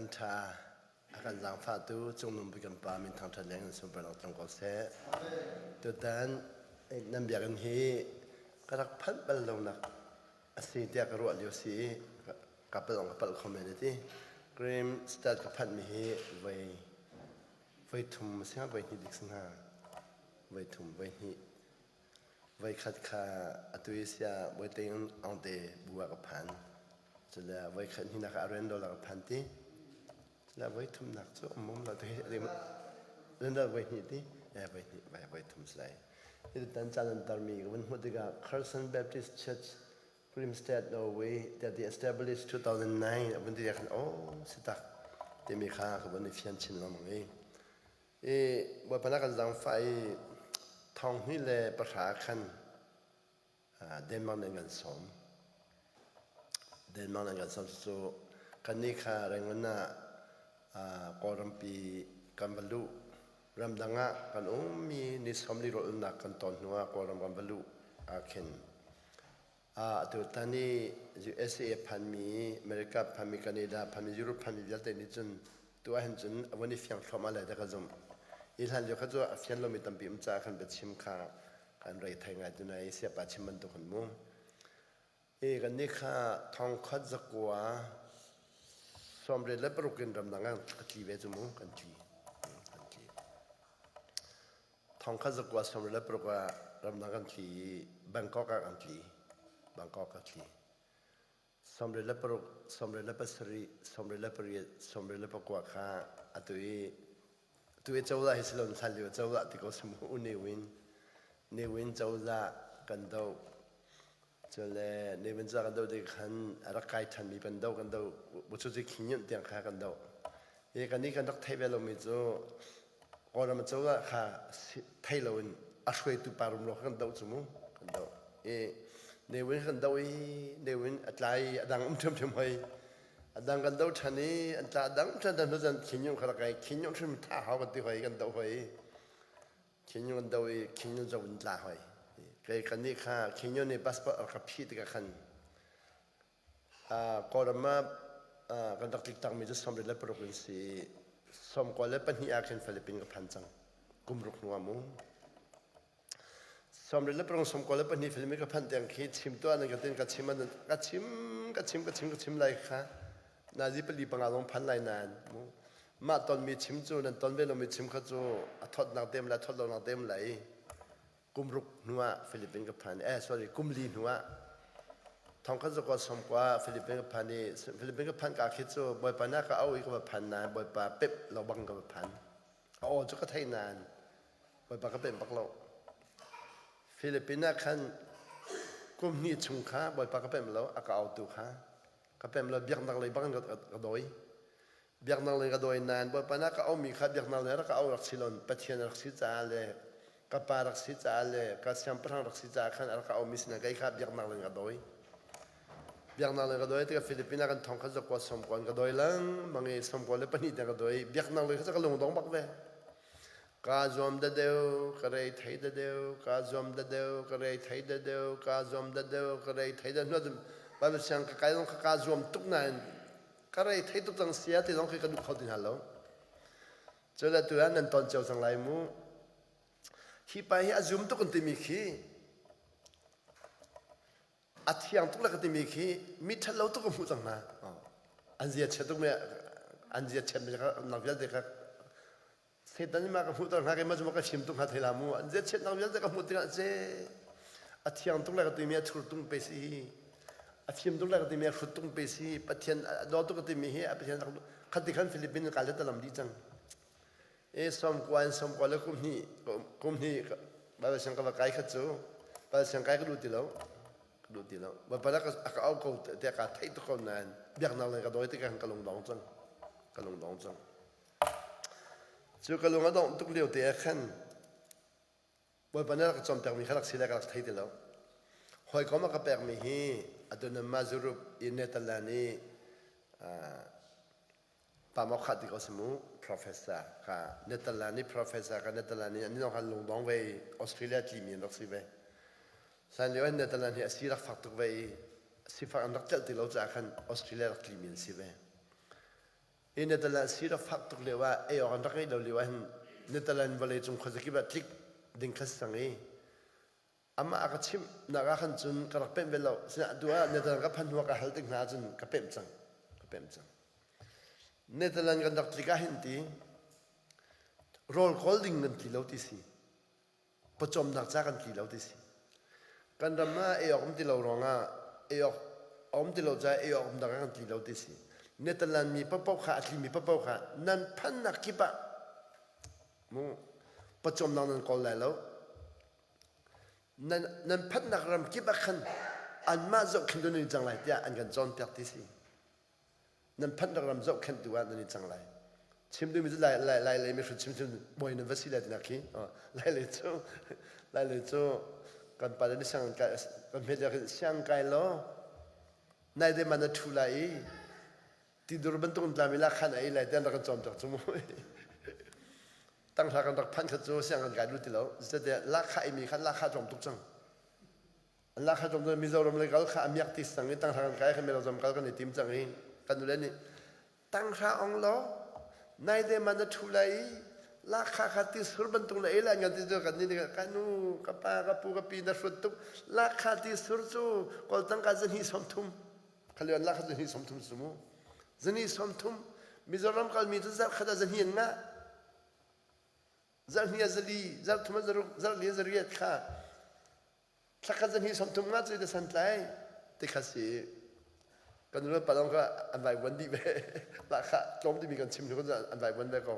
Caan ṭha a kan zaangfahtu Cungnung Bik kan Pa min thangṭhat leng in sunparnak tlung ko seh. Tutan nan biakinn hi ka rak phanh bal lonak a si tiah ka ruah lio si i ka palh ka palh kho men ti. Grimstad ka phanhmi hi voi voi thum a si hnga voi hnih dik si hnga voi thum voi hnih Voikhat kha atu i sia Bawite Aung te bu ah ka phan. Cule voikhat hnihnak ah Arendol ah ka phan ti. Cule voithumnak cu um um lo ti Arendol voi hnih ti. Eh voi hnih vai voi thum si lai. Hi tan caan an tarmi ka vun hmuh tikah Carson Baptist Church Grimstad Norway tiah ti established 2009 a vun ti khan oh si tak timi kha ka vun i fian chin lengmang i I Bawipa na kan zaangfah i thong hnih le pahra khan Denmark nih an kan sawm. Denmark nih an kan sawm cu kannih kha Rangoon ah Kawlrampi kan va luh. Ramdang ah kan ummi ni sawmli rawlulnak kan tawn hnu ah Kawlram kan va luh ah khin Atutan i USA phanmi, America phanmi, Canada phanmi, Europe phanmi vialte nih cun tu ahhin cun a vun i fiang thluahmah lai ti ka zumh. Hi hlan lio kha cu a fian lomi tampi um caah khan biachim kha kan rei thai ngai tu nai siapa chim bantuk kan mu. I kannih kha thongkhat zakua 96 in ramdang ah ka tli ve cu mu kan tli. Kan tli. Thongkhat zakua 96 ah ramdang kan tli i Bangkok ah kan tli. Bangkok ka tli. 96, 97, 98, 99 kha atu i atu i cozah hi si lo hlan lio cozah ti ko si mu Ne Win Ne Win cozah kan doh cun le Ne Win cozah kan doh tik khan a rak kai ṭhanmi kan doh kan doh bu cu khin nyunh tiang kha kan doh hi kan nih kan rak theih ve lomi cu Kawlram cozah kha thei loin a hruaitu pa rumro kha kan doh cu mu kan doh i Ne Win kan doh i Ne Win a tlai a dang um ṭhiamṭhiam hoi a dang kan doh ṭhan i an tla a dang ṭhan ṭhan hnu Khin Nyunt kha rak kai Khin Nyunt hrim tha hau kan ti hoi kan doh hoi Khin Nyunt kan doh i Khin Nyunt zo in tla hoi kei kan nih kha Khin Nyunt nih passport a ka phih tikah khan Kawlram ah kan rak tliktakmi cu 76 in si i 92 ah khin Philippines ka phan cang. Kum ruk hnu ah mu. 76 92 Philippines ka phanh tiang khi chim tuah nan ka tin ka chim ka chim ka chim ka chim ka chim lai kha nazi pali panga zong phan lai nain mu mah tonmi chim cu nan ton ve lomi chim kha cu a thawtnak tem lai thawt lonak tem lai kum ruk hnu ah Philippines ka phan eh sorry kum li hnu ah thongkhat zakua sawmkua Philippines ka phan i Philippines ka phan ka khi cu Bawipa na ka au i ka va phan nain Bawipa pep lo bang ka va phan a aw cu ka thei nain Bawipa ka pem bak lo Philippines ah khan kum hnih chung kha Bawipa ka pem lo a ka autu kha ka pem lo biaknak lei bang ka dawi Biaknak lei ka dawi nain Bawipa na ka aumi kha biaknak lei rak ka au rak si lon Pathian rak si caah le ka pa rak si caah le ka siangpahrang rak si caah khan a rak ka aumi sinah kei kha biaknak lei ka dawi. Biaknak lei ka dawi tikah Philippines ah kan thong kha zakua sawmkua ka dawi lengmang i sawmkua le pahnih tiang ka dawi. Biaknak lei kha ka lungdong bak ve. Ka zuam da deuh, ka rei thei da deuh, ka zuam da deuh, ka rei thei da deuh, ka zuam da deuh, ka rei thei da hnu ahcun Bible siang ka kai zong kha ka zuam tuk nain ka rei thei tuk cang sia ti zong khi ka duh kho ti hna lo cu le tu ah nan ton cio cang lai mu hi pa hi a zum tuk an timi khi a thiang tuk le ka timi khi mi ṭhat lo tuk ka hmuh cang hna an zia chia tuk mi an zia chiat mi nak vialte kha Satan nih ma ka hmuhter hnga keimah cu ma ka chim tuk hnga thei la mu an ziachiatnak vialte ka hmuh tikah ce a thiang tuk le ka timi a thur tung pe si hi a fim tuk le ka timi a hrut tung pe si Pathian a daw tuk ka timi hi a Pathian khati khan Philippines ka le talam di cang e som kwa in som kwa le kum hnih kum hnih Bible siang ka va kai khat cu Bible siang kai ka duh ti lo ka duh ti lo Bawipa a ka au ko tiah ka theih tuk ko nain biaknak le ka dawi tikah ka lungdong cang ka lungdong cang Cu ka lung a dongh tuk lio te ah khan Bawipa nih a rak ka cawnpiakmi kha rak si le ka rak thei ti lo. Hawikom a ka pekmi hi Adonam Europe i Netherlands i Pamokha ti ko si mu professor ka Netherlands i professor ka Netherlands i an zong khan lungdong ve i Australia tlimi an rak si ve. Hlan lio ah Netherlands hi a si rak fak tuk ve i sifak an rak celh ti lo caah khan Australia rak tlimi an si ve. I Netherlands si rak fak tuk lio ah ei awk an rak ngeih lo lio ah hin Netherlands vawleicung khuazakip ah tlik ding kha si cang i amah a ka chimh nak ah khan cun ka rak pemh ve lo. Sinah tu ah Netherlands ka phan hnu ah ka hal tik hna ahcun ka pemh cang. Ka pemh cang. Netherlands kan rak tlik ah hin ti rawl kawl ding nan tli lo ti si. Pawcawmnak ca kan tli lo ti si. Kan ram ah ei awk um ti lo ruangah ei awk a um ti lo caah ei awk um dang ah kan tli lo ti si. Netherlands mi paohpaoh kha a tlimi paohpaoh kha nan phannak kip ah mu pawcawmnak nan kawl lai lo. Nan nan phannak ram kip ah khan anmah zohkhenh tu nan i cang lai tiah an kan cawnpiak ti si. Nan phanh ram zohkhenhtu ah nan i cang lai. Chim duhmi cu lai lai lai lei mihrut chim chim bawi nan va si lai tinak khi. Lai lei cu lai lei cu kan pa le nih siang kai kan hmet lio khin siang kai law nai de man na thu lai i tidur bantuk in tlami la khan ei lai tian rak kan cawm piak cu mu. Tanghla kan rak phanh kha cu siang kan kai duh ti lo. Zeicahtiah lahkhah imi khan lahkhah tlawm tuk cang. An lak kha Mizoram le kal kha a miak ti sang i tanghra kan kai kha Mizoram kal kan i tim cang i kan nule nih tanghra ong law nai de man na thu lai i lakha kha ti sur bantuk na ei lai ngan ti cu kan nih ka nu ka pa ka pu ka pi na hrut tuk lakha ti sur cu kawl tangka zahnih 30 khalian lakha zahnih 30 su mu zahnih 30 Mizoram kalmi cu zarh khat ah zahnih an ngah zarh hnih ah zali zarh thum ah zaruk zarh li ah zariat kha Thlakhat zahnih 30 nga cu da santlai ti kha si. Kan nu le pa zong kha an vaivuan dih ve. Lahkhah tlawm timi kan chim hnu an vaivuan ve ko.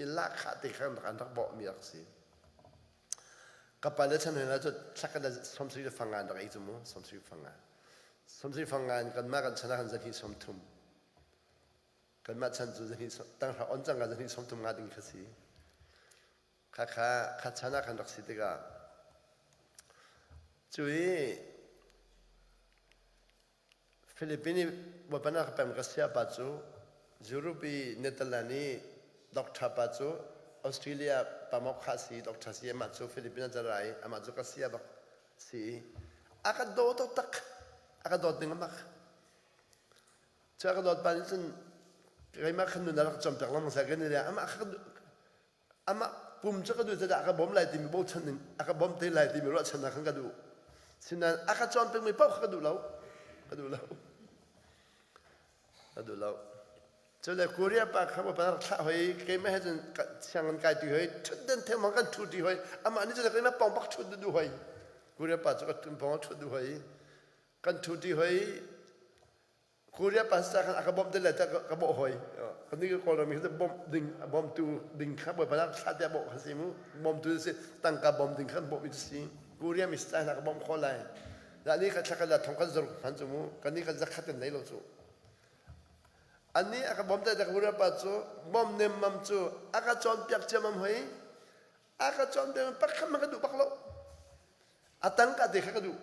I lahkhah te kha an rak bawhmi rak si. Ka pa le chan hna cu thlakhat le 70 le fanga an rak ei cu mu, 70 fanga. 70 fanga in kanmah kan chan ah khan zahnih 30. Kanmah chan cu zahnih tanghra on cang ka zahnih 30 nga ding kha si. Khakha kha chan ah khan rak si tikah cu i Philippine i Bawipa na ka pem ka sia pa cu Europe i Netherlands i doctor pa cu Australia pa mok kha si doctor si amah cu Philippine ah ra i amah cu ka sia bak si i a ka daw taktak a ka dawt ning a mak cu a ka dawt pa nih cun keimah khan nun a rak cawnpiak lengmang sai kan i amah kha Amah pum cu ka duh caah a ka bawm lai timi bochan in a ka bawm te lai timi ruahchannak khan ka duh. Sinain a ka cawnpiakmi paoh kha ka duh lo. Ka duh lo. Ka duh lo. Cule Korea pa kha pa rak thlah hoi keimah he cun sianginn kai ti hoi ṭhutden thengmang kan ṭhu ti hoi amah nih cun keimah pawng bak ṭhut duh hoi Korea pa cu ka pawng ṭhut duh hoi kan ṭhu ti hoi Korea pastor khan a ka bawmh le ka bawh hoi. Kan ni Kawlram hi bawmh ding bawmtu ding kha bawipa nak thla tiah bawh kha si mu. Bawmtu si tangka bawm ding khan bawmh mi si. Korea mi style ka bawmh kho lai. La ni ka thla kan la thong kan zaruk hman cu mu. Kan ni kan zakhat in nei lo cu. Ani a ka bawm te Korea pa cu bawm nem mam cu a ka cawn piak ciamam hoi. A ka cawn piak pakhat man ka duh bak lo. A tangka te kha ka duh.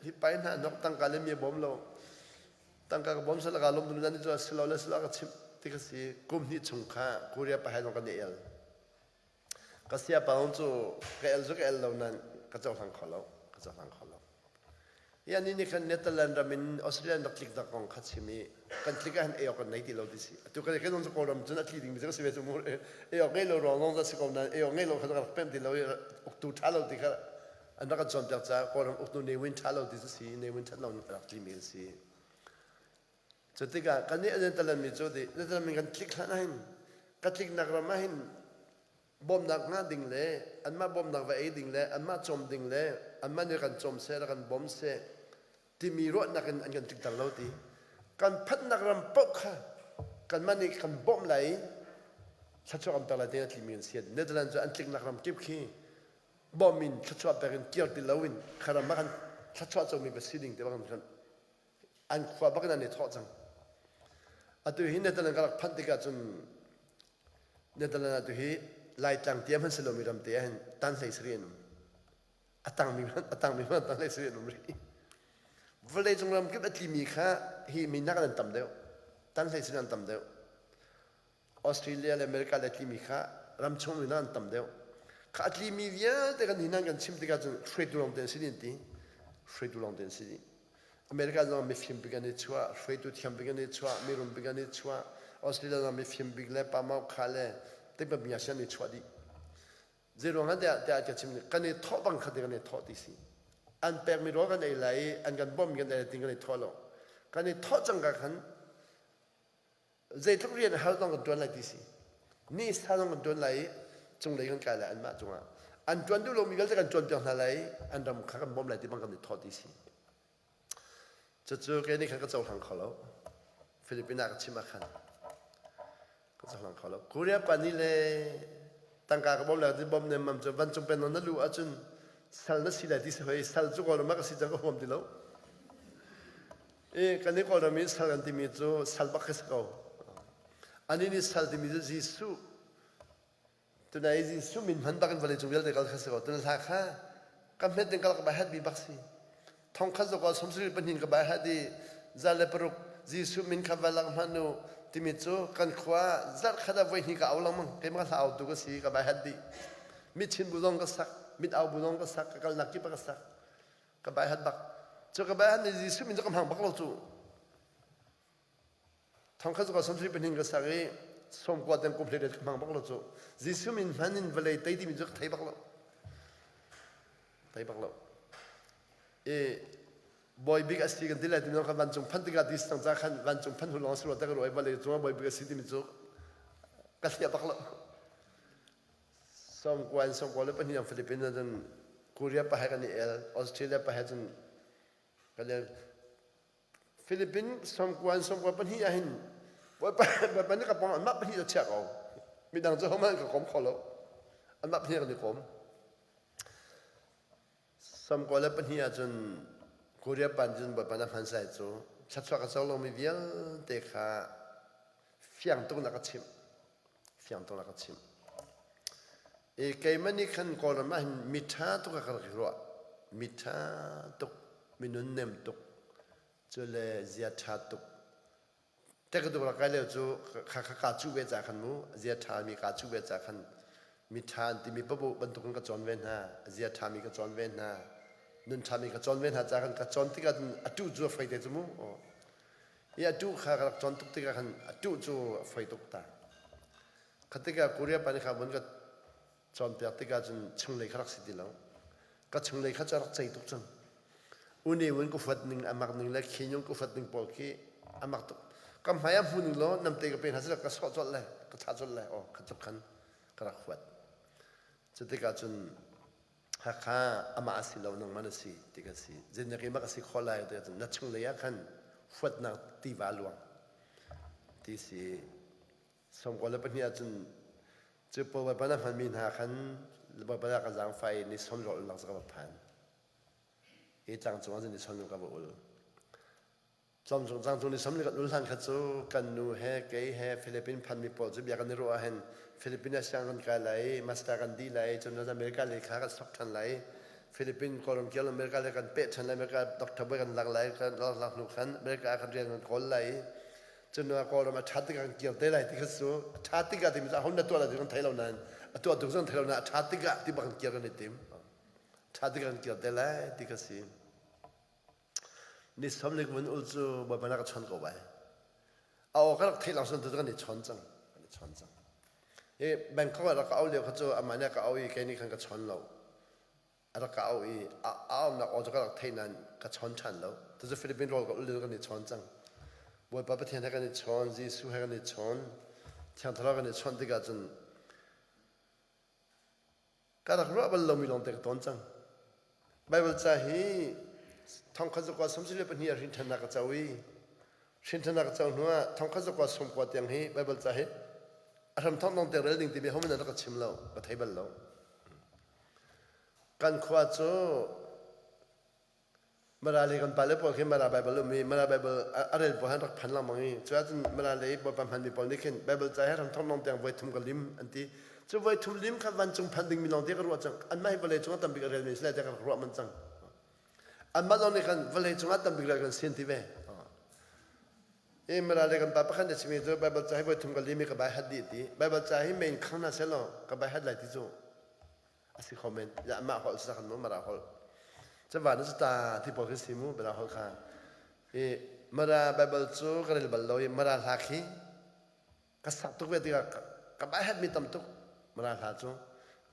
Hi pai hna nok tangka le mi bawm lo. Tangka ka bawm sala ka lom dum nan cu silo le silo ka chim ti ka si. Kum hnih chung kha Korea pa hai zong kan i el. Ka sia pa cu ka el cu ka el lo nan ka cohlang kho lo. Ka cohlang kho lo. Hi ni nih khan Netherlands ram in Australia rak tlik dak kong kha chim i kan tlik ah hin ei awk kan nei ti lo ti si. Atu kan kan cu Kawlram cun a tli dingmi cu ka si ve cu mu. Ei awk ngei lo ruang zong si ko nain ei awk ngei lo kha rak pemh ti lo i uktu ṭha lo ti kha an rak kan cawnpiak caah Kawlram uktu Ne Win ṭha lo ti cu si Ne Win ṭhat lo rak tlimi an si. Cu tikah kan nih Netherlands mi cu ti Netherlands mi kan tlik hlan ah hin ka tliknak ram ah hin bawmhnak ngah ding le anmah bawmhnak va ei ding le anmah cawm ding le anmah nih kan cawm seh kan bawm seh timi ruahnak in an kan tlikter lo ti kan phanhnak ram paoh kha kanmah nih kan bawmh lai i thluachuah kan pek lai ti a tlimi an si. Netherlands cu an tliknak ram kip khi bawm in thluachuah pek in kir ti loin kha ram ah kan thluachuah comi va si ding te bang kan an khua bak in an i thawh cang. Atu hi Netherlands ka rak phanh tikah cun Netherlands ah tu hi Laitlang tiam han si lomi ram te ah hin tan hlei sarih an um. A tangmi hmanh a tangmi hmanh tan hlei sarih an um rih. Vawlei cung ram kip a tlimi kha hi minak an tam deuh. Tan hlei sarih an tam deuh. Australia le America le tlimi kha ram chung mi an tam deuh. Kha a tlimi vialte kan hinan kan chim tikah cun hruaitu lawng te an si dih an ti. Hruaitu lawng te an si dih. America zong mifim bik an i chuah, hruaitu thiam bik an i chuah, mirum bik an i chuah, Australia zong mifim bik le pamau kha le tikbabia si an i chuah dih. Zeiruang ah tiah tiah ka chim kan i thawh bang khat kan i thawh ti si. An pekmi rawl kan ei lai i an kan bawmh kan ei lai ti kan i thawh lo. Kan i thawh cang ka khan zeitluk rian har zong kan ṭuan lai ti si. Ni sa zong kan ṭuan lai i cunglei kan kai lai anmah cungah. An ṭuan duh lomi vialte kan ṭuan piak hna lai i an ram kha kan bawmh lai ti bang kan i thawh ti si. Cucu kei nih khan ka cohlang kho lo. Philippines ah ka chim ah khan ka cohlang kho lo. Korea pa nih le tangka ka bawm lai ti bawm nemmam cu vancung pen na luh ahcun sal na si lai ti si hoi sal cu Kawlram ah ka si cang ka huam ti lo. I kan i Kawlram i sal kan timi cu sal bak khi si ko. Anih nih sal timi cu Jesuh tunai Jesuh min hman bak in vawlei cung vialte kal kha si ko. Tun hla kha ka hmet ding kal ka bai hat bi bak si. Thong khat zok 72 ka bai hat i 106 Jesuh min kha va lang hmanh u timi cu kan khua zarh khat ah voi hnih ka au lengmang. Keimah hla au tu ka si ka bai hat dih. Mit chin bu zong ka sak, mit au bu zong ka sak, ka kalnak kip ah ka sak. Ka bai hat bak. Cu ka bai hat ni Jesuh min cu ka hmang bak lo cu. Thong khat zuka 74 pahnih ka sak i 90 tiang kum hlei ka hmang bak lo cu. Jesuh min hman in vawlei tei timi cu ka thei bak lo. Thei bak lo. I bawi bik a si kan ti lai timi khan vancung phan tikah ti sang ca khan vancung phan hu lawng si lo ta ka ruah i vawlei cungah bawi bik a si timi cu ka hliah bak lo. 90 in 92 ang Philippines ah cun Korea pa he kan i el, Australia pa he cun kan el. Philippines 90 in 92 ah hin Bawipa nih ka pawng anmah pahnih a chiah ko. Midang cu hohmanh ka kom kho lo. Anmah pahnih kan i kom. 92 ahcun Korea pan cun Bawipa na hman sai cu thluachuah ka co lomi vialte kha fiang tuk na ka chimh. Fiang tuk na ka chimh. I keimah nih khan Kawlram ah hin miṭha tuk ah ka rak i ruah. Miṭha tuk, minun nem tuk, cu le zia ṭha tuk. Tek rak kai lio cu kha kha kaa cuh ve ca khan mu, zia ṭhami kaa cuh ve ca khan miṭha an timi paoh bantukin ka cawn ve hna, zia ṭhami ka cawn ve hna, nun ṭhami ka cawn ve hna ca khan ka cawn tikah cun a ṭuh cu a fei te cu mu. I a ṭuh kha ka rak cawn tuk tikah khan a ṭuh cu a fei tuk ta. Kha tikah Korea pa nih kha vun ka cawnpiak tikah cun chunglei kha rak si ti lo. Ka chunglei kha cu a rak cei tuk cang. Une wun ka huat ning a mak ning le khin yung ka huat ning pawl khi a mak tuk. Ka hmai ah hmu ning law namte ka pe hna sila ka sawh colh le ka thlah colh le aw kha tluk khan ka rak huat. Cu tikah cun Hakha amah a si lo nangmah na si ti ka si. Zeinak i mak a si khawh lai ti cun na chunglei ah khan huatnak tiva luang ti si. 92 ahcun cu Bawipa na hmanmi hna khan Bawipa ah ka zaangfah i ni sawm rawl ulnak cu ka va phan. Hi tlang cungah cun ni sawm ka va ul. Tlangcung tlangcung ni sawm ni kan ul hlan kha cu kan nu he kei he Philippine phanmi pawl cu bia kan i ruah ahhin Philippine ah siang kan kai lai, master kan dih lai, cun America lei kha kan sok ṭhan lai. Philippine Kawlram kial America lei kan peh ṭhan lai, America doctor bawi kan lak lai, kan lak hnu khan America ah kan rian kan kawl lai. Cun Kawlram a ṭhat tikah kan kir te lai ti kha cu a ṭhat tikah timi cu a hon na tuah lai ti kan thei lo nain a tuah tuk zong thei lo nain a ṭhat tikah ti bak kan kir kan i tim. Ṭhat tikah kan kir te lai ti kha si. Ni 40 vun ul cu Bawipa na ka chawn ko bai. A aw ka rak theih lang sun tu kan i chawn cang. Kan i chawn cang. Hi Bangkok ah rak ka au lio kha cu amah nih a ka au i kei nih khan ka chawn lo. A rak ka auh i a aunak aw cu ka rak theih nain ka chawn ṭhan lo. Tucu Philippine rawl ka ul lio kan i chawn cang. Bawipa Pathian he kan i chawn, Jesuh he kan i chawn, Thiang Thlarau kan i chawnh tikah cun ka rak ruah bal lomi lawngte ka tawn cang. Baibal ca hi thongkhat zakua 32 ah hrinṭhannak ka co i hrinṭhannak ka co hnuah thongkhat zakua 90 tiang hi Baibal ca hi a hramthawk lawngte rel ding timi hohmanh an rak ka chim lo, ka thei bal lo. Kan khua cu Mara le kan pale pawl khi Mara Bible um i Mara Bible a rel pawl han rak phan lengmang i cu ahcun Mara lei Bawipa hmanmi pawl nih khin Bible ca he ramthok nong tiang voi thum ka lim an ti. Cu voi thum lim kha vancung phan dingmi lawng te ka ruah cang. Anmah hi vawlei cungah tambik a relmi si lai tiah ka rak ruah manh cang. Anmah zong nih khan vawlei cungah tambik rel kan sin ti ve. I Mara le kan pa pakhat nih a chimmi cu Bible ca hi voi thum ka lim i ka bai hat dih ti. Bible ca hi mei in khang hna seh law ka bai hat lai ti cu a si kho men. Ya mah holh si khan mu Mara holh. Cu van cu ta ti pawl khi si mu Mara holh kha. I Mara Bible cu ka rel bal lo i Mara hla khi ka sak tuk ve tikah ka baihat mi tam tuk. Mara hla cu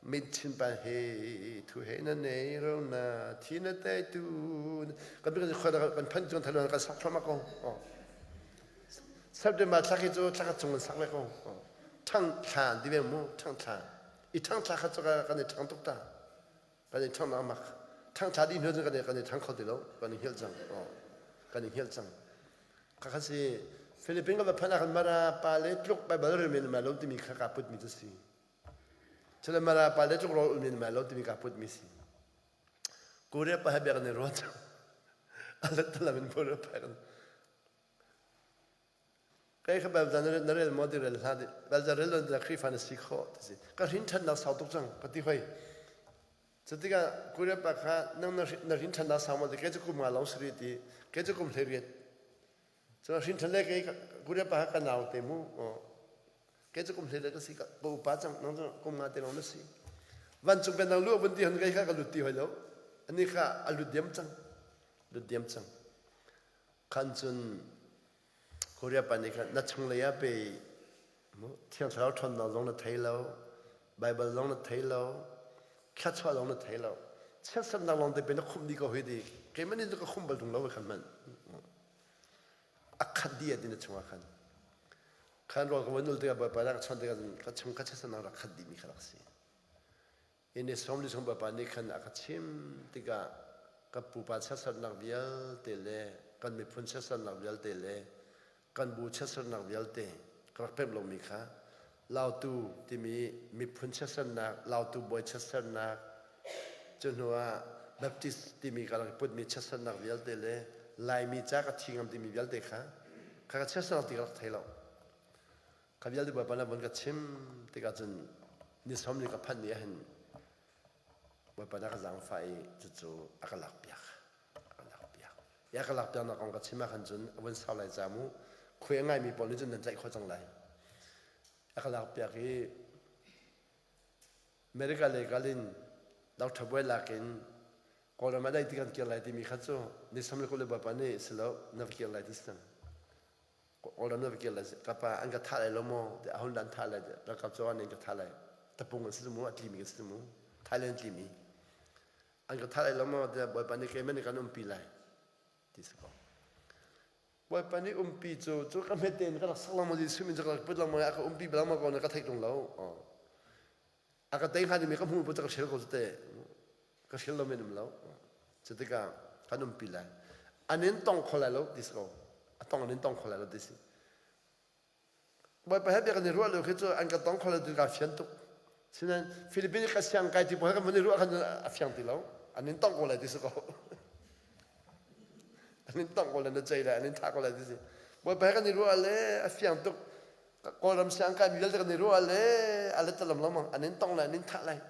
mit chin pa he thu he na nei ro na thi na te tu kan bi kan kan phan cu thalon kan sak thluahmah ko. September thla khi cu thla khat chung kan sak ve ko. Ṭhang thla ti ve mu ṭhang thla. I ṭhang thla khat cu kan i ṭhang tuk ta. Kan i ṭhang mak. Ṭhang thla dih hnu cun kan i ṭhang kho ti lo. Kan i hngilh cang. Kan i hngilh cang. Khakha si Philippines ka va phanh ah khan Mara pa le tluk Bible rel men ma lo timi kha kaa put mi cu si. Cule Mara pa le tluk rawl ul men ma lo timi kaa put mi si. Korea pa he bia kan i ruat. A let talam in Korea pa kan Kei kha bel na rel maw ti rel hlah bel za rel lo na Khrihfa na si khawh ti si. Ka hrin ṭhannak sau tuk cang ka ti hoi. Cutikah Korea pa kha nang na hrin ṭhannak sau maw ti kei cu kum nga lawng si rih ti kei cu kum 18. Cun hrin ṭhan le kei Korea pa kha ka nau te mu. Kei cu kum 18 ka si ka upa cang nang cu kum nga te lawng na si. Vancung penang lu vun ti hon kei kha ka lut ti hoi lo. Ani kha a lut diam cang. Lut diam cang. Khan cun Korea pa nih khan na chunglei ah pe Thiang Thlarau ṭhawnnak zong na thei lo, Baibal zong na thei lo, thluachuah zong na thei lo. Chiatsernak lawng te pe na khumh dih ko hoi ti. Keimah nih ka khumh bal ṭung lo khan hmanh. A khat dih a ti na chungah khan. Khan rawl ka van ul tikah Bawipa rak chawnh tikah ka chung kha chiatsernak rak khat dihmi kha rak si. Inn i sawm li chung Bawipa nih khan a ka chim tikah ka pupa chiatsernak vialte le kan miphun chiatsernak vialte le kan bu chiatsernak vialte ka rak pemh lomi kha Lautu timi miphun chiatsernak, Lautu bawi chiatsernak, cu hnuah Baptist timi ka rak i putmi chiatsernak vialte le Laimi ca ka thi ngam timi vialte kha kha ka chiatsernak ti ka rak thei lo. Kha vialte Bawipa na von ka chim tikah cun ni som ni ka phanh ni ahhin Bawipa na ka zaangfah i cucu a ka lakpiak. A ka lakpiak. I a ka lakpiaknak kong ka chim ahkhan cun a vun sau lai ca mu khuai a ngaimi pawl nih cun nan tlaih khawh cang lai. A ka lakpiak i America lei kal in Dr. Buai lak in Kawlram ah dai ti kan kir lai timi kha cu ni som le 20 le Bawipa nih si lo na va kir lai ti si cang. Kawlram na va kir lai ka pa an ka thah lai lo maw tiah ahun an thah lai ralkap cu an ka thah lai tapung an si mu a tlimi kan si mu Thailand tlimi an ka thah lai lo maw tiah Bawipa nih keimah nih kan umpi lai ti si ko Bawipa nih umpi cu cu ka hmet tein ka rak sak lengmang Jesuh min cu ka rak put lengmang a ka umpi lengmang ko na ka theih tung lo a ka tei hnga dingmi ka hmuh bu ka hril ko cu te ka hril lo men um lo cu tikah kan umpi lai an in tong kho lai lo ti si ko a tong an in tong kho lai lo ti si Bawipa he bia kan i ruah lio khi cu an ka tong kho lo ti ka fian tuk sinain Philippines ka siang kai ti pawl kan van i ruah khan a fiang ti lo an in tong ko lai ti si ko an in tong ko lai na cei lai an in thah ko lai ti si Bawipa he kan i ruah le a fiang tuk Kawlram siangkai mi vialte kan i ruah le a let lam lengmang an in tong lai an in thah lai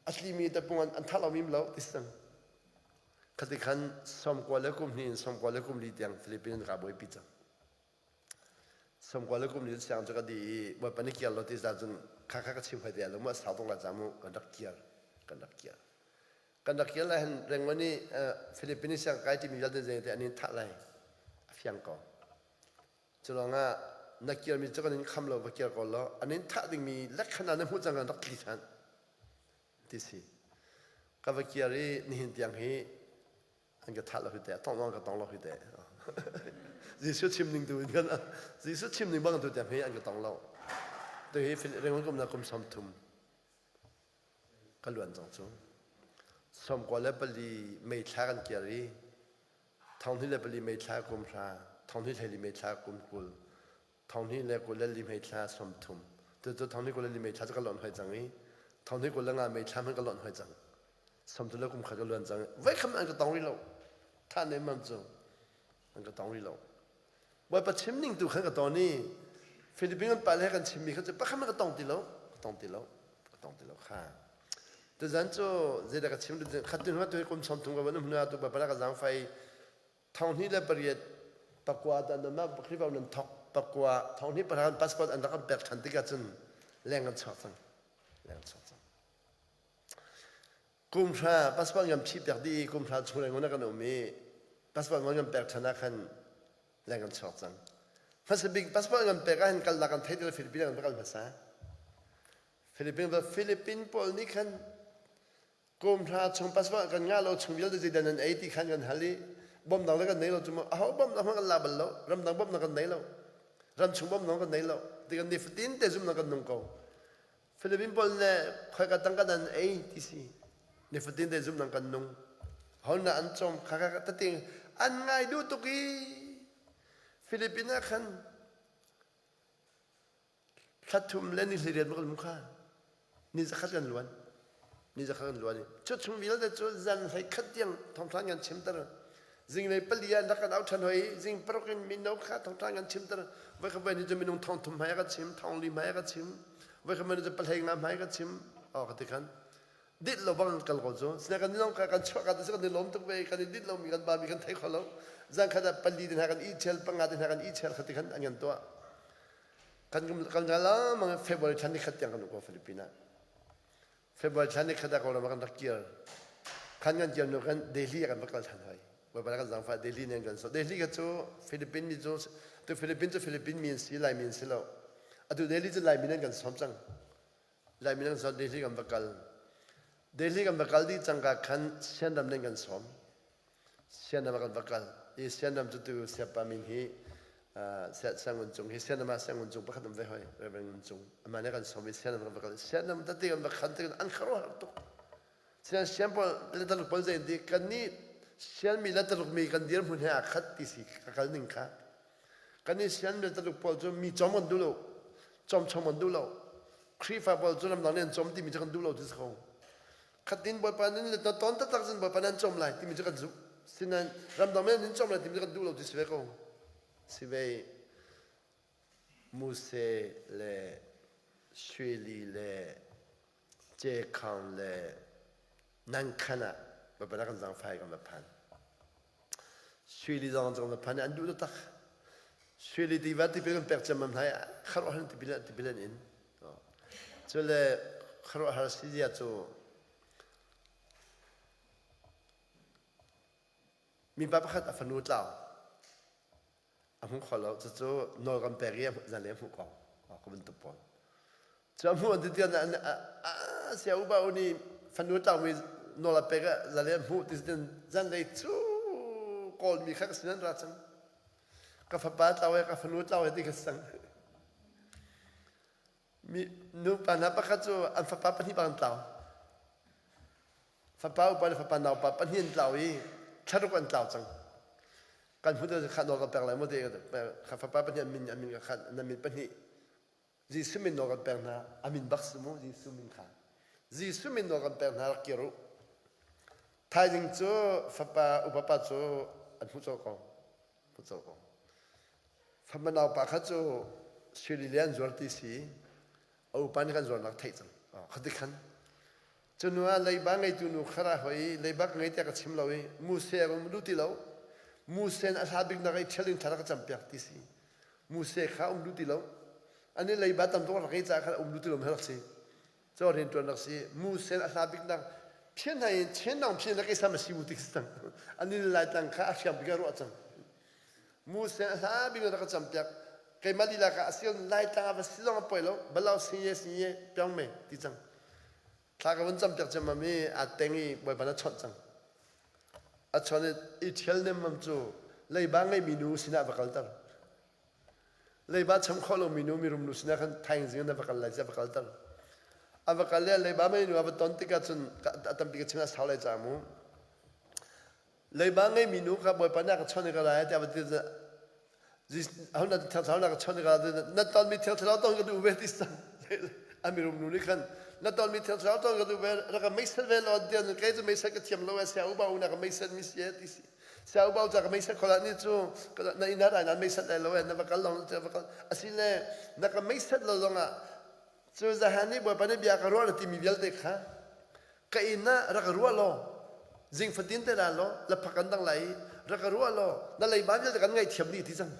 a tlimi te pung an thah lomi lo ti sang khati khan 90 le kum hnih in 90 le kum li tiang Philippines ka buaipi cang 90 le kum li siang cu ka di i bawipa ni kiar lo ti za cun kha kha ka chim hoi te lo mu a sau tuk la ca mu kan rak kiar kan rak kiar kan rak kiar lai han rengwan i Philippines siang kai timi vialte zeng te an in thah lai a fiang ko Culangah na kirmi cu kan in kham lo va kir ko law an in thah dingmi lekkhan ah na hmuh cang kan rak tli than ti si. Ka va kir i nihin tiang hi an ka thah lo hi te tong zong ka tong lo hi te. Jesuh chim ning tu in kan Jesuh chim ning bang tu tiang hi an ka tong lo. Tu hi Rengun kum na kum 30 ka luan cang cu. 94 May thla kan kir i 2024 May thla kum hra, 2024 May thla kum 20, 2024 May thla 30. Tucu 2024 May thla cu ka lonh hoi cang i 2025 May thla hmanh ka lonh hoi cang. 30 le kum khat ka luan cang. Voi khat an ka tong rih lo. Tha ne mam cu an ka tong rih lo. Bawipa chim ning tu khan ka ton i Philippine kan pale he kan chimmi kha cu pakhat hmanh ka tong ti lo. Ka tong ti lo. Ka tong ti lo kha. Tuzan cu zeidah ka chim khat tu hnu tu kum 30 ka van um hnu ah tu Bawipa ka zaangfai 2008 pakua ta nan mah Khrihfa nan thok pakua 2009 passport an rak kan pek ṭhan tikah cun leng kan chuak cang leng chuak cang kum hra passport kan phih piak dih i kum hra chung leng kan um i. Passport ngon kan pek ṭhan ah khan leng kan chuak cang. Hmasa bik passport kan pek ah hin kalnak kan theih ti Philippines kan va kal hmasa. Philippines Philippine pawl nih khan kum hra chung passport kan ngah lo chung vialte zeidah nan ei ti khan kan hal i bawmnak le kan nei lo cu mu aho bawmnak hmanh kan la bal lo ramdang bawmnak kan nei lo ramchung bawmnak kan nei lo ti kan nifatin te zumnak kan nung ko Philippine pawl le khoika tangka nan ei ti si nifatin te zumnak kan nung hona an cawm kha kha tete an ngai duh tuk i Philippine ah khan Thla thum le ni 18 bak kan um kha. Ni zakhat kan luan. Ni zakhat kan luan i cu chung vialte cu zan hlei khat tiang thawngṭha kan chimter. Zinglei pali ah rak kan au ṭhan hoi i zing paruk in mino kha thawngṭha kan chimter. Voikhat voi ni cu minung thong thum hmai a ka chim, thong li hmai a ka chim. Voikhat voi ni cu pahlei nga hmai a ka chim. Oh ka ti khan. Dit lo bang kal ko cu. Sina kan nong kha kan chuah ka ti kan i lawm tuk ve kan i dit lomi kan ba mi kan thei kho lo. Zan khat ah pali te hna kan i chel panga te hna kan i chel kha ti khan an kan tuah. Kan kan lengmang February thla nikhat tiang kan um ko Philippines ah. February thla nikhat ah Kawlram ah kan rak kir. Khan kan kir hnu kan Delhi ah kan va kal than hoi. Bawipa kan zaangfah Delhi nih an kan sawh. Delhi kha cu Philippine mi cu tu Philippine cu Philippine mi an si Laimi an si lo. Atu Delhi cu Laimi an kan sawm cang. Laimi an sawm Delhi kan va kal. Delhi kan va kal dih cangka khan Sianram nih an kan sawm. Sianram ah kan va kal i Sianram cu tu Siapa min hi Siangun Cung hi Sianram ah Siangun Cung pakhat um ve hoi Reverend Ngun Cung amah nih kan sawm i Sianram kan va kal Sianram tete kan va khan tik an khuaruahhar tuk Sian sian pawl le taluk pawl zei ti kan nih sianmi le taluk mi kan dirhmun he aa khat ti si ka kal ning kha kan nih sian le taluk pawl cu mi cawm kan duh lo cawm chom kan duh lo Khrihfa pawl cu ramdang nih an cawm timi cu kan duh lo ti si ko Khatin Bawipa nan le tawn taktak cun Bawipa nan cawm lai timi cu kan zumh. Sinain ramdang men nan cawm lai timi cu kan duh lo ti si ve ko. Si ve Muse le Shuili le Cekhang le Nankhan ah Bawipa na kan zangfai kan va phan. Shuili zong kan va phan i an duh taktak. Shuili tiva tipil kan pek ciammam hna i kharuahhar tipil tipil an in. Cule khuaruahhar si zia cu mipa pakhat a fanu tlau a hmu kho lo cucu nawl kan pek i zanlei a hmuh ko ka bantuk pawl cu a hmuh an ti tiah sia upa u nih fanu tlaumi nawl a pek ah zanlei a hmuh ti zanlei cu kawlmi kha ka sin an ra cang ka fapa tlau he ka fanu tlau he ti ka sang Mi nupa hna pakhat cu an fapa pahnih bang an tlau. Fapa upa le fapa naupa pahnih an tlau i thlaruk an tlau cang. Kan hmu deuh kha nawl kan pek lai maw ti kha fapa pahnih an min an min kha nan min pahnih Jesuh min nawl kan pek hna a min bak si mu Jesuh min kha Jesuh min nawl kan pek hna rak kir u. Thaizing cu fapa upa pa cu an hmuh colh ko. Hmuh colh ko. Fapa naupa kha cu sui le an zuar ti si a upa nih kan zuarnak theih cang khati khan cu nu ah leiba ngeitu nu kha ra hoi i leiba ka ngei tiah ka chim lo i muse a um duh ti lo muse a hla bik nak i ṭhial in thla ka campiak ti si muse kha um duh ti lo ani leiba tam tuk rak ngei caah khan um duh ti lo rak si cu rian ṭuan rak si muse a hla bik nak phian hna in chen nang phian na keisam a si mu ti cang ani lai tlang kha a hriam bik a ruah cang Muse a hla bik na rak ka campiak. Keimah lila ka a si Laitlang ah va si zong a poi lo. Balau sinye sinye piang me ti cang. Thla ka vun campiak ciammam i aa teng i Bawipa na chawnh cang. A chawnh i i ṭhial nemmam cu leiba ngeimi nu sinah va kalter. Leiba cham khawh lomi nu mirum nu sinah khan thaizing na va kal lai tiah va kalter. A va kal le leiba mei nu a va ton tikah cun a tampi ka chim a sau lai ca mu. Leiba ngeimi nu kha Bawipa nih a ka chawnh i ka ra tiah va ti aho na thiang thlarau na ka chawnh i ka ra na tonmi thiang thlarau ton ka duh ve ti sang a mirum nu nih khan na tonmi thiang thlarau ton ka duh ve rak ka meisel ve law tiah kei cu meisel ka thiam lo e sia uba u na ka meisel mi si e ti si sia uba u ca ka meisel khola ni cu na inn ah na meisel lai lo e na va kal long va kal asile na ka meisel lo zongah cu zahan nih Bawipa nih bia ka ruah na timi vialte kha ka inn ah rak ruah law zing fatin te ra law laphak kan dang lai i rak ruah law na leiba vialte kan ngaihthiam dih ti cang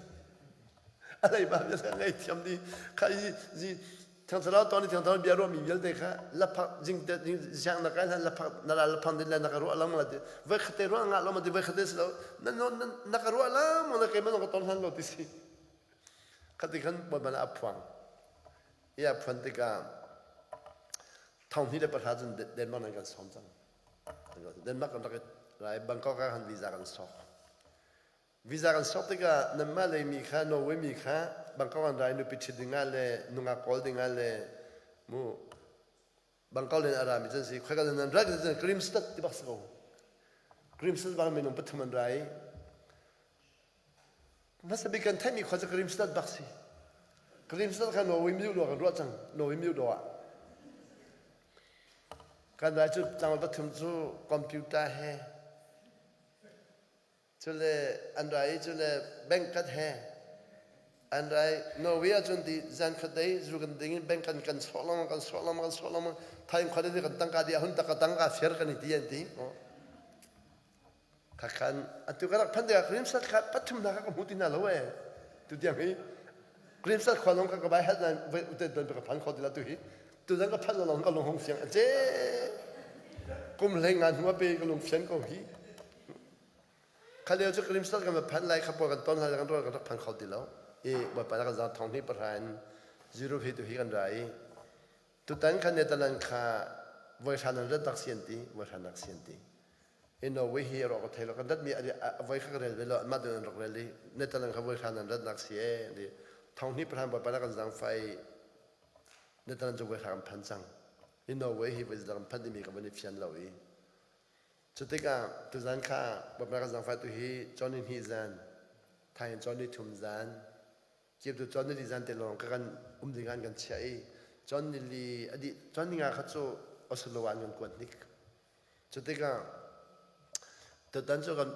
a leiba vialte kan ngaihthiam dih kha i zi. Thiang Thlarau ton i Thiang Thlarau bia ruahmi vialte kha laphak jing te siang na kai hlan laphak na la laphang din le na ka ruah lang la ti voi khate ruah ngah lo ma ti voi khate si lo na na ka ruah lang na keimah zong ka ton hlan lo ti si khati khan bawipa a phuang i a phuan tikah thong hnih le pahra cun Denmark nan kan sawm cang Denmark kan rak rai Bangkok ah khan visa kan sok Visa kan sok tikah nanmah lei mi kha Norway mi kha Bangkok an rai nupi ṭhit dingah le nungak kawl dingah le mu Bangkok len a rami can si khoika nan rak cun Grimstad ti bak si ko Grimstad bang minung pathum an rai hmasa bik kan theihmi khua cu Grimstad bak si Grimstad kha Norway mi dawh kan ruah cang Norway mi dawh ah kan rai cu tlangval pathum cu computer he Cule an ra i cule bank kat he an ra i Norway ahcun ti zan khat dei zu kan ding in bank kan kan sawh lengmang kan sawh lengmang kan sawh lengmang thaim khat in kan tangka di ahun tak ka tangka fiar kan i ti an ti. Khakhan atu ka rak phan tikah Grimsat kha pathum hna kha ka hmu ti hna lo ee. Tu tiang hi Grimsat khua lawng kha ka bai hat na voi uten ton ka phan kho ti la tu hi. Tu zan ka phan lo ka lung hung fiang a ce. Kum hlei nga hnu a pe ka lung fian ko hi. Kha lio cu Grimstad kan va phanh lai kha pawl kan ton hlan kan rual kan rak phan kho ti lo. I Bawipa na kan zaang thong hnih pahra in zero hi tu hi kan ra i tutan khan Netherlands kha voi hran an rat nak si an ti voi hran nak si an ti. I Norway hi rawk ka thei lo kan rat mi voi kha ka rel ve lo anmah tu an rak rel i Netherlands kha voi hran an rat nak si e ti thong hnih pahra Bawipa na kan zaang fai Netherlands cu voi hra kan phan cang. I Norway hi voi kan phan timi ka van i fian lo i Cutikah tuzan kha Bawipa kan zaangfahtu hi cawn ni hnih zan, thain cawn ni thum zan, kip tu cawn ni li zan te lawng ka kan um ding an kan chiah i cawn ni li a dih cawn ni nga kha cu Oslo ah an kan kuat hnik. Cutikah tutan cu kan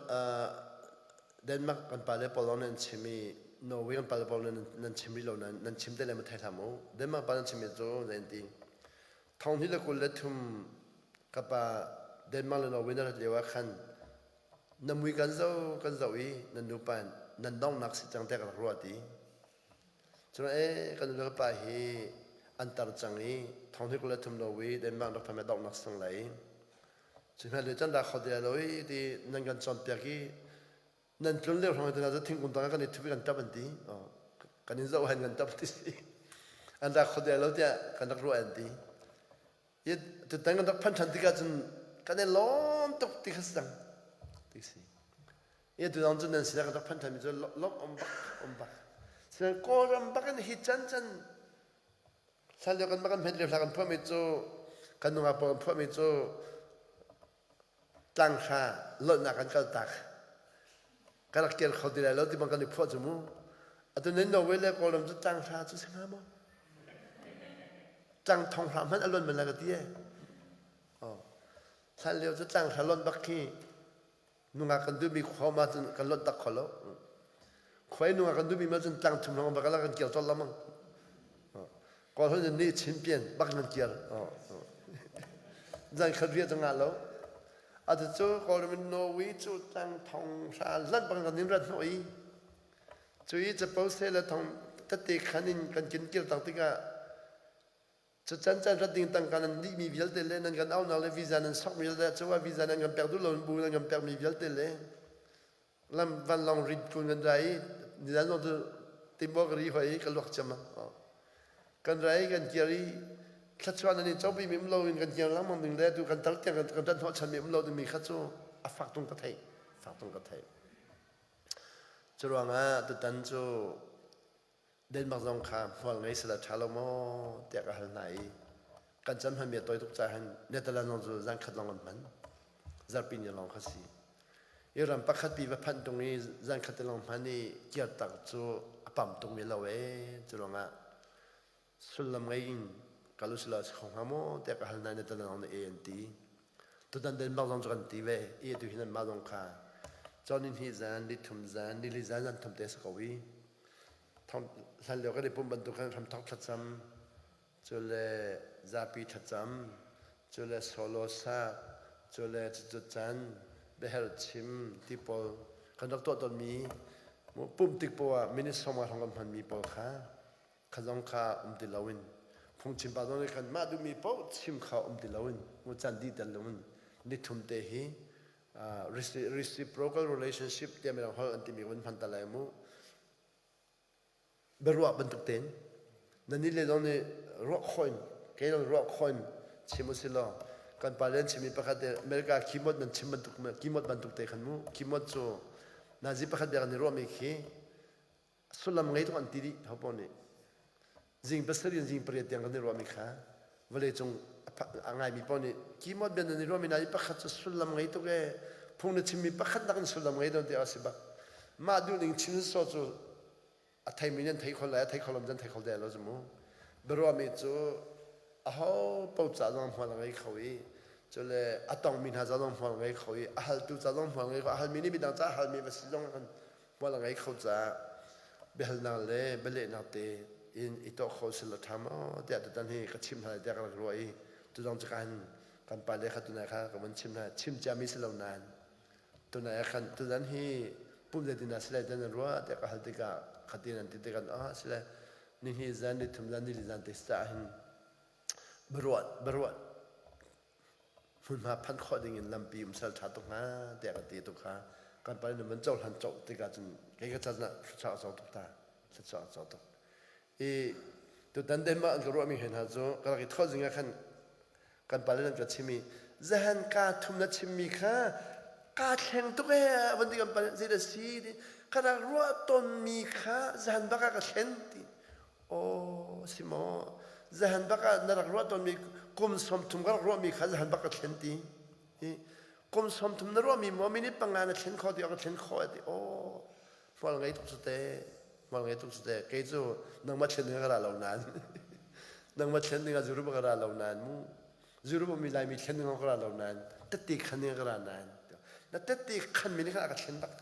Denmark kan pale pawl lawng nan chim i Norway kan pale pawl nan chim rih lo nan nan chim te le ma thei hlah mu. Denmark pa nan chim mi cu nan ti. Thong hnih le 23 ka pa Denmark le Norway na rat lio ah khan na mui kan zoh kan zoh i nan nupa nan donghnak si cang tiah ka rak ruah ti. Cun ee kan nu le ka pa hi an tar cang i thong hnih 23 Norway Denmark rak pham donghnak sang lai. Cu hna le can dah kho ti lo i ti nan kan cawnpiak i nan tlun lio hrawng te cu thingkung tangah kan i thup i kan tap an ti kan in zoh han kan tap ti si an rak kho lo tiah kan rak ruah an ti tutan kan rak phan than tikah cun kan i lawm tuk ti kha si cang ti si i tu dang cun nan sinah kan rak phan than mi cu lawm om bak om bak sinan kawlram bak in hi chan chan hlan lio kan kan hmet lio hla kan phuah mi cu kan nungak pawl kan phuah mi cu Tlanghra lawlhnak an kaltak. Ka rak kir kho ti lai lo ti bang kan i phuah cu mu. Atu nan Norway le Kawlram cu tlanghra cu si hnga maw? Tlang thong hra hmanh a luan man la ka ti e. Oh. Hlan lio cu tlanghra lonh bak khi nungak kan duhmi khua ma cun kan lonh tak kho lo. Khuai nungak kan duhmi ma cun tlang thum lawng bak kan kir colh lamang. Kawl hon nih chin pian bak nan kir. Zan khat ria cu ngah lo. Atu cu Kawlram in Norway cu tlang thong hra lat bang kan in rat hnawh i cu i capo se le thong tete khan in kan kin kir tak tikah cu can can rat ding tangka nan dih mi vialte le nan kan aunak le visa nan sok mi vialte cu visa nan kan pek duh lo bu nan kan pek mi vialte le lam vanlawng rit kun kan ra i nizan zong cu timbo ka ri hoi i ka luak ciam kan ra i kan kir i thluachuah nan i copi mi um lo in kan kir lengmang ding le tu kan tar tiang kan kan hnawh chan mi um lo ding mi kha cu a fak tung ka theih fak tung ka theih cu ruangah tutan cu Denmark zong kha hmual ngei sila ṭha lo maw tiah ka hal hna i kan chan hmanmi a tawi tuk caah hin Netherlands zong cu zan khat lawng an hman. Zarhpi ni lawng kha si. I ram pakhat pi va phanh tung i zan khat te lawng hman i kir tak cu a pam tung mi lo ee. Cu ruangah sullam ngei in kal usila si kho hnga maw tiah ka hal hna i Netherlands zong nih e an ti. Tutan Denmark zong cu kan ti ve. I atu hin anmah zong kha cawn ni hnih zan, ni thum zan, ni li zan zan thum te a si ko i hlan lio kan i pumh bantuk khan hramthok thlacam cu le zapi thlacam cu le solo sak cu le cucu can biaher chim ti pawl kan rak tuah tawnmi pumh tik poah minute sawm hrawng kan hmanmi pawl kha kha zong kha um ti loin. Phungchim pa zong nih khan mah duhmi paoh chim kha um ti loin mu can dih tel loin nithum te hi reciprocal relationship tiah mirang holh an timi vun hman ta lai mu. Biaruah bantuk tein nan nih le zong nih ruah khawh in kei zong ruah khawh in chim usih law kan pa le an chimmi pakhat te America keyboard nan chim bantuk keyboard bantuk te khan mu keyboard cu nazi pakhat bia kan i ruahmi khi sullam ngei tuk an ti dih hopaoh nih zing pasarih in zing pariat tiang kan i ruahmi kha vawleicung a ngaimi paoh nih keyboard bia nan i ruahmi nain pakhat cu sullam ngei tuk ee phung na chimmi pakhat nak in sullam ngei don ti a si bak mah duhning chim so cu a theimi nan thei kho lai a thei kho lo nan thei kho de lo cu mu biaruahmi cu aho paoh ca zong hmual a ngei kho i cule a tongmi hna ca zong hmual ngei kho i a haltu ca zong hmual ngei kho a halmi nih midang ca a halmi va si zong kan hmual a ngei kho caah biahalnak le bialehnak te in i tuah kho sila ṭha maw tiah tutan hi ka chim hna tiah ka rak ruah i tuzong cu kan kan pa le kha tunai kha ka vun chim hna chim ciami si lo nain tunai ah khan tuzan hi pum zeitin dah si lai tiah nan ruah tiah ka hal tikah khatin an ti tikah ah si lai ni hnih zan ni thum zan ni li zan te si caah hin biaruah biaruah hmunhma phanh khawh ding in lampi um sal ṭha tuk hnga tiah ka ti tuk kha kan pa nih man cohlan coh tikah cun kei ka can ah thluachuah a co tuk ta thluachuah a co tuk i tutan Denmark an ka ruahmi he hna cu ka rak i thawh zing ah khan kan pa le nan ka chim i zahan ka thum na chimmi kha kaa thleng tuk ee van ti kan pa zei dah si ti ka rak ruah tawnmi kha zahan bak ah ka thlen ti Aw si maw zahan bak ah na rak ruah tawnmi kum 30 ka rak ruahmi kha zahan bak ka thlen ti. Hi kum 30 na ruahmi maw minute panga na thlen kho ti ka thlen kho ti. Aw hmual ngei tuk cu te hmual ngei tuk cu te kei cu nangmah thlen ding ka ra lo nain nangmah thlen ding ah zurup ka ra lo nain mu zurup mi laimi thlen ding ka ra lo nain tette khan ding ka ra nain na tette khan mi nih khan a ka thlen bak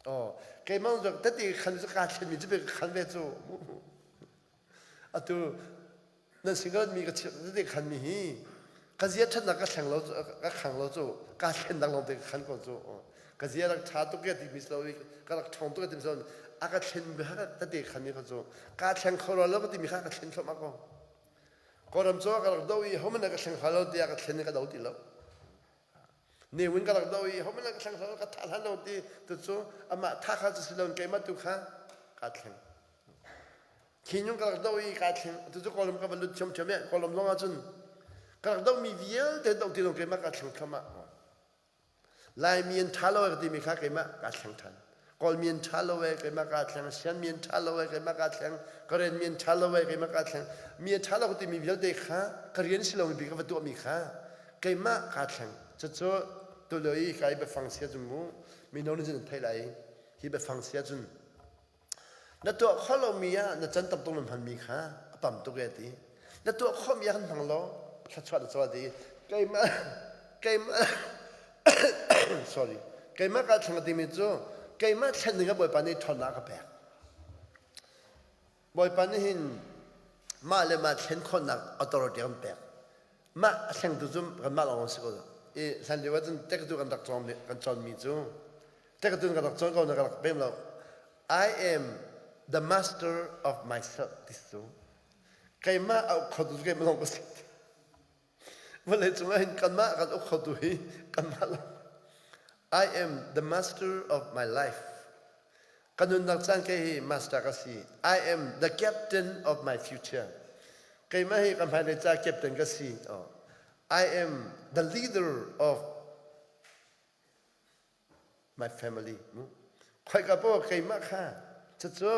Oh, keimah zong tete khan cu kaa thlenmi cu ka khan ve cu. Atu nan single mi ka tete khan mi hi ka zia ṭhatnak ka thleng lo ka khang lo cu ka thlen dang lawng te ka khan ko cu. Ka zia rak ṭha tuk ke ti mi lo i ka rak ṭhawng tuk ke ti mi lo a ka thlen mi kha tete khan mi kha cu ka thleng kho lo ka ti mi kha ka thlen thluahmah ko. Kawlram cu ka rak do i hohmanh ka thleng kho lo tiah ka thlen i ka do ti lo. Ne Win ka rak do i hohmanh ka thleng hlah ka thah hlan lo ti tu cu amah tha kha cu si lo keimah tu kha kaa thleng. Khi nyung ka rak do i kaa thleng tu cu Kawlram ka va lut thiamthiam i Kawlram zong ah cun ka rak domi vialte do ti lo keimah kaa thleng thluahmah. Laimi an ṭha lo ka timi kha keimah kaa thleng ṭhan. Kawlmi an ṭha lo ee keimah kaa thleng. Sianmi an ṭha lo ee keimah kaa thleng. Karen mi an ṭha lo ee keimah kaa thleng. Mi a ṭha lo ka timi vialte kha ka rian si lomi bik ka va tuahmi kha keimah kaa thleng. Cucu tulio i ka i biafang sia cun mu mino nih cun an theih lai i hi biafang sia cun na tuah khawh lomi ah na can tam tuk na hmanmi kha a pam tuk ee ti. Na tuah khawhmi ah kan hmang law thluachuah na caw ti. Keimah keimah sorry keimah kaa thleng a timi cu keimah thlen ding ah Bawipa nih ṭhawnnak a ka pek. Bawipa nih hin mah le mah thlen khawhnak authority a kan pek. Mah a thlengtu cu kanmah lawng si ko. I hlan lio ahcun tekatu kan rak cawn kan cawnmi cu tekatu kan rak cawn ko na ka rak pem lo. I am the master of myself ti cu keimah a uk khotu cu keimah lawng ka si. Vawleicung ah hin kanmah kan uk khotu hi kanmah lawng. I am the master of my life. Ka nunnak caan kei hi master ka si. I am the captain of my future. Keimah hi ka hmailei ca captain ka si. Oh. I am the leader of my family. Khoika paoh keimah kha cucu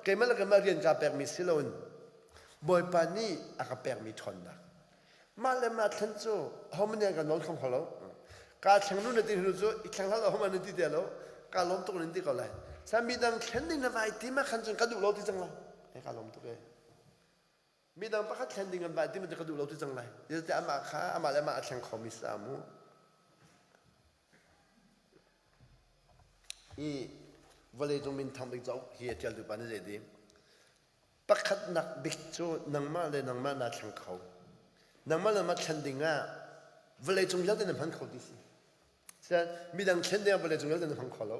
keimah le keimah rian kaa pekmi si loin Bawipa nih a ka pekmi ṭhawnnak. Mah le mah thlen cu ahohmanh nih an kan nawl kho kho lo. Kaa thleng nu na ti hnu cu i thleng hlah ahohmanh na ti te lo. Kaa lawm tuk nan ti ko lai. Sa midang thlen ding na vai ti ma khan cun ka duh lo ti cang lai. Eh kaa lawm tuk ee. Midang pakhat thlen ding an vai ti ma ka duh lo ti cang lai. Zeicahtiah amah kha amah le amah a thleng khomi si mu. Hi vawleicung minthang bik cauk hi a ṭialtu pa nih zei ti? Pakhatnak bik cu nangmah le nangmah naa thleng kho. Nangmah le nangmah thlen ding ah vawleicung vialte na hman kho ti si. Sian midang thlen ding ah vawleicung vialte na hmang kho lo.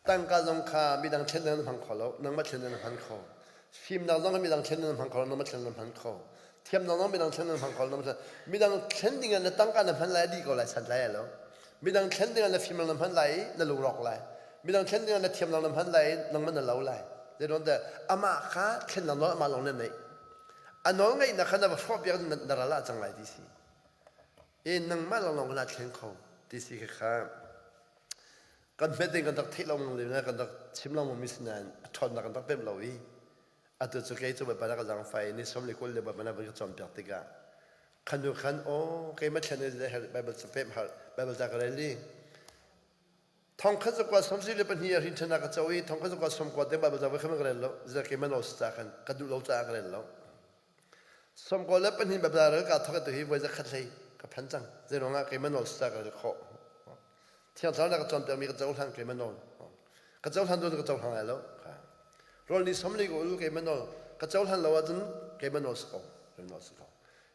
Tangka zong kha midang thlen ding ah na hmang kho lo, nangmah thlen ding na hman kho. Fimnak zong kha midang thlen ding na hmang kho lo, nangmah thlen na hman kho. Thiamnak zong midang thlen nan hmang kho lo. Midang thlen ding ah na tangka na hman lai a dih ko lai san lai lo. Midang thlen ding ah na fimnak na hman lai i na lungrawk lai. Midang thlen ding ah na thiamnak na hman lai i nangmah na lo lai. Zeiruang dah amah kha thlennak nawl amah lawng na neih. A nawl ngeihnak kha na va hrawhpiak na ral ah cang lai ti si. E nangmah lawnglawng na thleng kho ti si kha kan hmet in kan rak theih lo le kan rak chim lo mi sinain a ṭhawnnak kan rak pemh lo i atu cu kei cu Bawipa na ka zaangfai ni som le 20 le Bawipa na van ka cawnpiak tikah khan nu khan aw keimah thlen in herh Bible ca pemh har Bible ca ka rel i thong khat zakua som si le pahnih a hrin ṭhan ka co i thong khat zakua som kua te Bible ca voi khan ka rel lo zia keimah nawl ca khan ka duh lo caah ka rel lo 94 Bible rel kaa thawk tu hi voi zakhat hlei ka phan cang. Zeiruang ah keimah nawl ca ka rel khawh. Thiang Thlarau na ka cawnpiakmi ka cohlan keimah nawl. Ka cohlan doon ka cohlang lai lo. Rawl ni som li ka ul keimah nawl. Ka cohlan lo ahcun keimah nawl si ko. Keimah nawl si ko.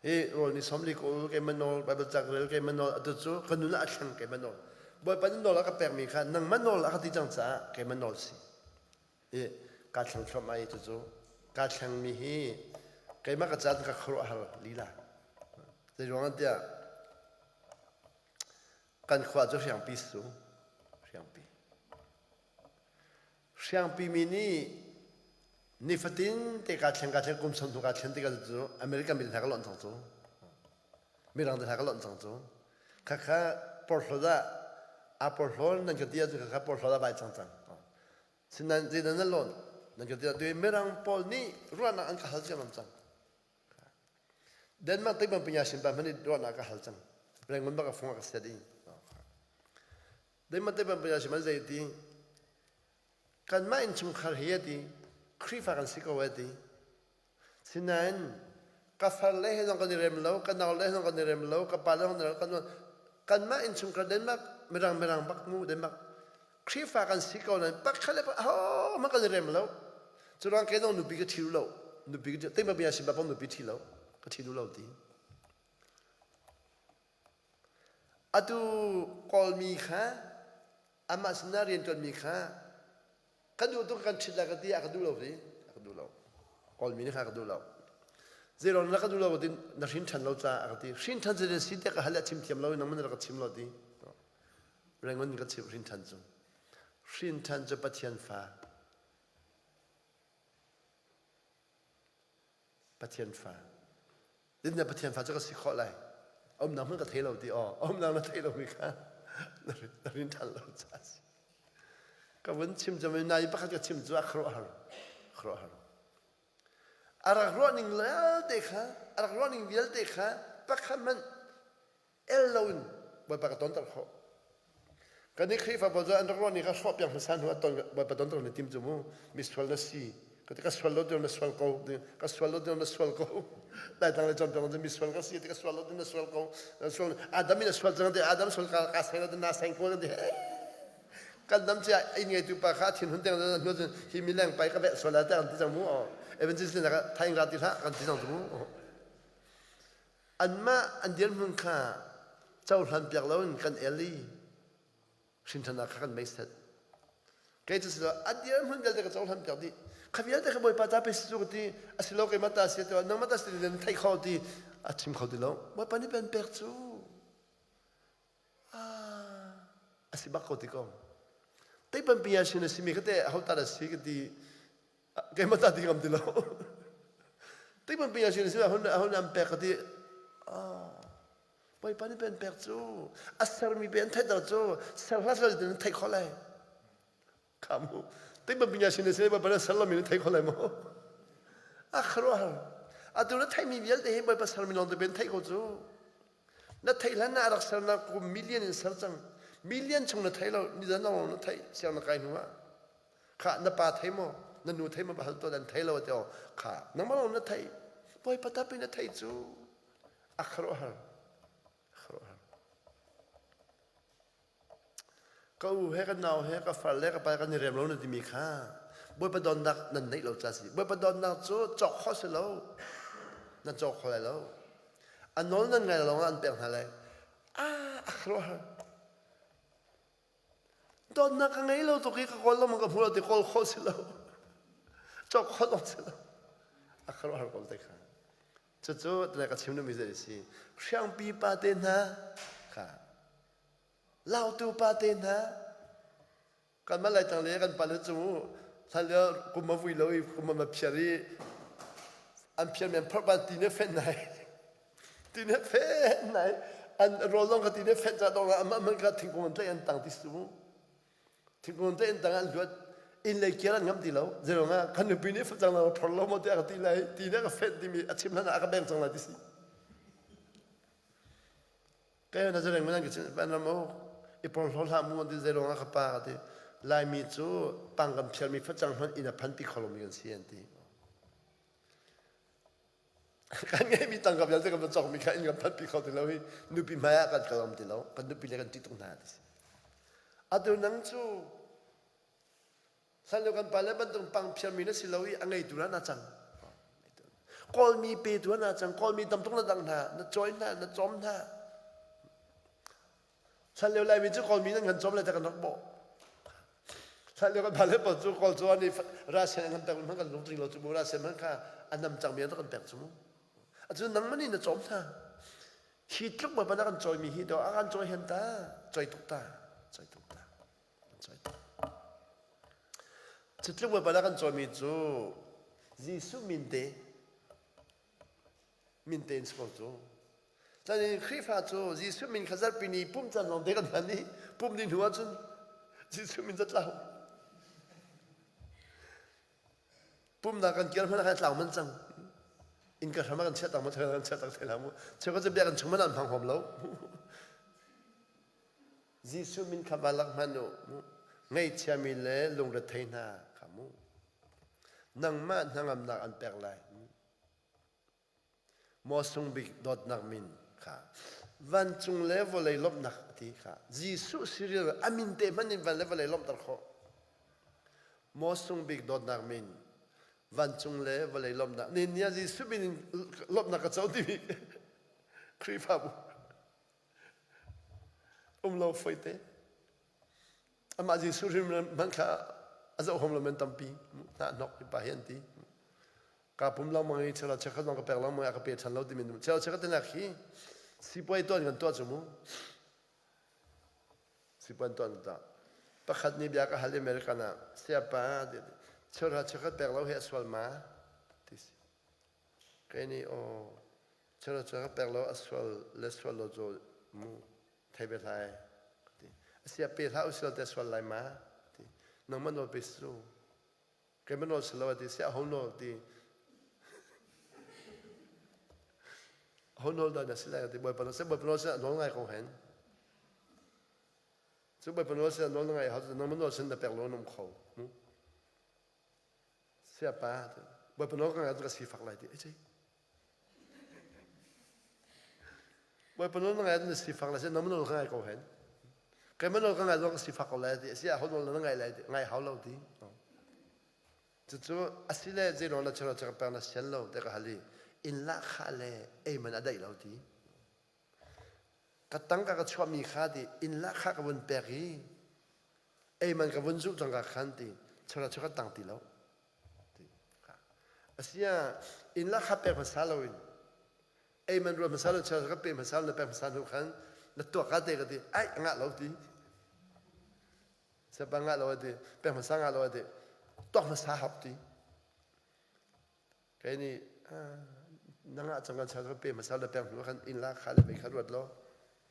Hi rawl ni som li ka ul keimah nawl, Bible ca ka rel keimah nawl, atu cu ka nun ah a thleng keimah nawl. Bawipa nih nawl a ka pekmi kha nangmah nawl a ka ti cang caah keimah nawl si. I kaa thleng thluahmah i cucu kaa thlengmi hi keimah ka caan ka khuaruahhar lila. Zeiruang ah tiah kan khua cu hriangpi su hriangpi. Hriangpi mi nih nifatin te kaa thleng kaa thleng kum som hnu kaa thlen tikah cu American mi hna ka lonh cang cu. Mirang te hna ka lonh cang cu. Khakha porhlawt ah aa porhlaw nan ka ti ahcun khakha porhlawt ah vai cang cang. Sinain zeidah na lawn? Nan ka ti ah Mirang pawl nih ruahnak an ka hal ciammam cang. Denmark teibang pinya sin pa hmanh nih ruahnak ka hal cang. Rangoon bak a fung a ka set i. Denmark teibang pinya sin man zei ti? Kanmah innchungkhar hi a ti. Khrihfa kan si ko a ti. Sinain ka far le he zong kan i rem lo, ka nau le he zong kan i rem lo, ka pa le zong kan i rem lo, kanmah innchungkhar Denmark mirang mirang bak mu Denmark Khrihfa kan si ko nain pakhat le pakhat ahohmanh kan i rem lo. Cu ruang kei zong nupi ka ṭhi lo. Nupi ka teima bia si bak nupi ṭhi lo. Ka ṭhi duh lo ti. Atu Kawlmi kha amah sinah rianṭuanmi kha Ka duh tuk kan ṭhit lai ka ti a ka duh lo hi a ka duh lo. Kawlmi nih kha a ka duh lo. Zeiruang na ka duh lo ti na hrin ṭhan lo caah a ka ti. Hrin ṭhan cu si tiah ka hal i a chim thiam lo i nangmah na rak ka chim lo ti. Rangoon ka chim hrin ṭhan cu. Hrin ṭhan cu Pathian fa. Pathian fa. Dinna Pathian fa cu ka si khawh lai. A umnak hmanh ka thei lo ti aw. A umnak na thei lomi kha na rin ṭhan lo caah si. Ka vun chim cu nai pakhat ka chim cu a khuaruahhar. Khuaruahhar. A rak ruah ning vialte kha, a rak ruah ning vialte kha pakhat hmanh el loin Bawipa ka tonter khawh. Kan i Khrihfa pawl cu an rak ruah ni kha hrawh piak hmasa hnu ah ton Bawipa tonter na tim cu mu misual na si. Ka ti ka sual lo tiang na sual ko. Ka sual lo tiang na sual ko. Laitlang le cawnpiak cu misual ka si ti ka sual lo tiang na sual ko. Sual Adam in a sual cang ti Adam sual ka ka seng lo na seng ko ti. Kan dam cia inn ngeitu pa kha thinhun teng hnu cun hi mi leng pai ka veh sual la te an ti cang mu. Evangelist na ka thaing ra ti hlah kan ti cang cu mu. Anmah an dirhmun kha cohlanpiak loin kan el i hrinṭhannak kha kan meiset. Kei cu silo a dirhmun vialte ka cohlanpiak dih. Kha vialte kha Bawipa ta pe si cu ka ti a si lo keimah ta si ti nangmah ta si ti thei kho ti a chim kho ti lo. Bawipa nih pen pek cu a si bak ko ti ko. Teipan pinya sin a simi kha te ho ta da si ka ti keimah ta ti ngam ti lo. Teipan pinya sin a si ahun ahun an pek ka ti Bawipa nih pen pek cu a sermi pe an theihter cu ser hlah sel tin theih khawh lai. Kha mu teipan pinya sin a si Bawipa nih ser lomi na thei kho lai maw? A khuaruahhar. Atu na theihmi vialte hi Bawipa sermi lawng te pen theih ko cu. Na theih hlan ah a rak sernak kum million in ser cang. Million chung na thei lo, nizan lawng na theih, siang na kai hnu ah. Kha na pa thei maw, na nu thei maw hal tuah an thei lo te kha nangmah lawng na thei. Bawipa tapi na thei cu a khuaruahhar. A khuaruahhar. Ka u he ka nau he ka far le ka pa kan i rem lo na timi kha Bawipa donnak nan neih lo ca si. Bawipa donnak cu cawk khawh si lo. Nan cawk kho lai lo. A nawl nan ngai lawng ah an pek hna lai. Ah, a khuaruahhar. Dawtnak ka ngei lo tuk i ka kawl lo ka hmu lo ti kawl khawh si lo. Cawk khawh lo si lo. A khuaruahhar ko te kha. Cucu tunai ka chim duhmi zei a si. Hriangpi pa te hna kha lautu pa te hna kanmah Laitlang le kan pale cu hlan lio kum a vui lo i kum a phiar i an phiar mi an phorh ban ti nih fenh nai ti nih fenh nai an rawl zong kha ti nih fenh ca dong ah amah hmanh kha thingkung an tlaih an tang ti su thingkung an tlaih an tang an luat inn lei kiar an ngam ti lo zeiruang ah kan nupi nih facang na phor lo maw tiah ka ti lai ti nih ka fenh timi a chim hlan ah a ka beng cang lai ti si Kei na zareng man ka chim van ram u i porhlaw hlah mu an ti zeiruang ah ka pa ka ti Laimi cu pang kan phiarmi facang hmanh inn a phanpi kho lomi kan si an ti. Kan ngeihmi tangka vialte kan va cawkmi kha inn kan phanpi kho ti lo hi nupi hmai ah kan kal ti lo kan nupi le kan ṭih tuk hna ti si. Atu nang cu Hlanlio kan pale bantuk pang phiarmi na si lo i a ngeitu na na cang. Kawlmi petu na cang. Kawlmi tam tuk na dang hna, na cawi hna, na cawm hna. Hlanlio Laimi cu Kawlmi nan kan cawm lai ta kan rak bawh. Hlanlio kan pale pawl cu Kawl cu an i rasen an kan pek hmanh kan lungtling lo cu mu rasen hmanh kha a nam cangmi an rak kan pek cu mu. Atu nang man in na cawm hna. Hi tluk bawipa na kan cawimi hi do a kan cawi hen ta, cawi tuk ta, cawi tuk ta. Cutluk Bawipa na kan cawimi cu Jesuh min te min te in si ko cu. Cun in Khrihfa cu Jesuh min kha zarhpi ni pum caan lawng te kan hman i pum ni hnu ahcun Jesuh min zatlau. Pumnak kan kir hmanh ah khan tlau man cang. Inn ka hram ah kan chiah tak ma kan chiah tak thai la mu. Cheukhat cu biakinn chung hmanh an hmang huam lo. Jesuh min kha va lak hmanh u. Ngaihchiami le lungrethei hna kha mu. Nangmah hnangamnak an pek lai. Maw sung bik dawtnak min kha vancung le vawlei lawmhnak a ti kha Jesuh siril a min te hmanh in van le vawlei lawmhter khawh. Maw sung bik dawtnak min vancung le vawlei lawmhnak ni ni ah Jesuh min in lawmhnak ka co timi Khrihfabu um lo foite amah Jesuh hrim hmanh kha a zohom lo men tampi hna hnok hi pa hi an ti ka pum lengmang i chela chekhat zong ka pek lengmang i a ka pe ṭhan lo timi chela chekhat tinak hi sipuai tuan kan tuah cu mu sipuan tuan tuah pakhat nih bia ka hal American ah siapa chela chekhat pek lo hi a sual ma ti si Kei nih aw chero cu ka pek lo a sual le sual lo cu mu thei ve hlai ka ti. Asia pe hlah usilo te sual lai ma ti. Nangmah nawl pe su. Keimah nawl si lo a ti sia ho nawl ti. Ho nawl dah na si lai ka ti. Bawipa nawl si Bawipa nawl si nawl ngai ko hen. Cu Bawipa nawl si nawl ngai hau nangmah nawl sin na pek lo na um kho. Mu. Siapa Bawipa nawl ka ngai ka sifak lai ti. Ai Bawipa nawl na ngai na sifak lai na nawl ka ngai ko hen. Keimah nawl ka ngai zong ka sifak ko lai ti. Asi ah ho nawl na ngai lai ti. Ngai hau lo ti. Cucu asile zei nawl na chero chero pek na sian lo te ka hal i inn lah kha le ei man a daih lo ti. Ka tangka ka chuahmi kha ti inn lah kha ka vun pek i ei man ka vun zuh cang ka khan ti chora chu ka tang ti lo ti asia inn la kha pek hmasa lo in ei man ruat hmasa lo chora ka pe hmasa na pek hmasa hnu khan na tuak ka te ka ti ai ngah lo ti sepa ngah lo ti pek hmasa ngah lo ti tuak hmasa hap ti Kei nih na ngah cang kan ka pe hmasa le peng hnu khan inn la kha le mei kha ruat law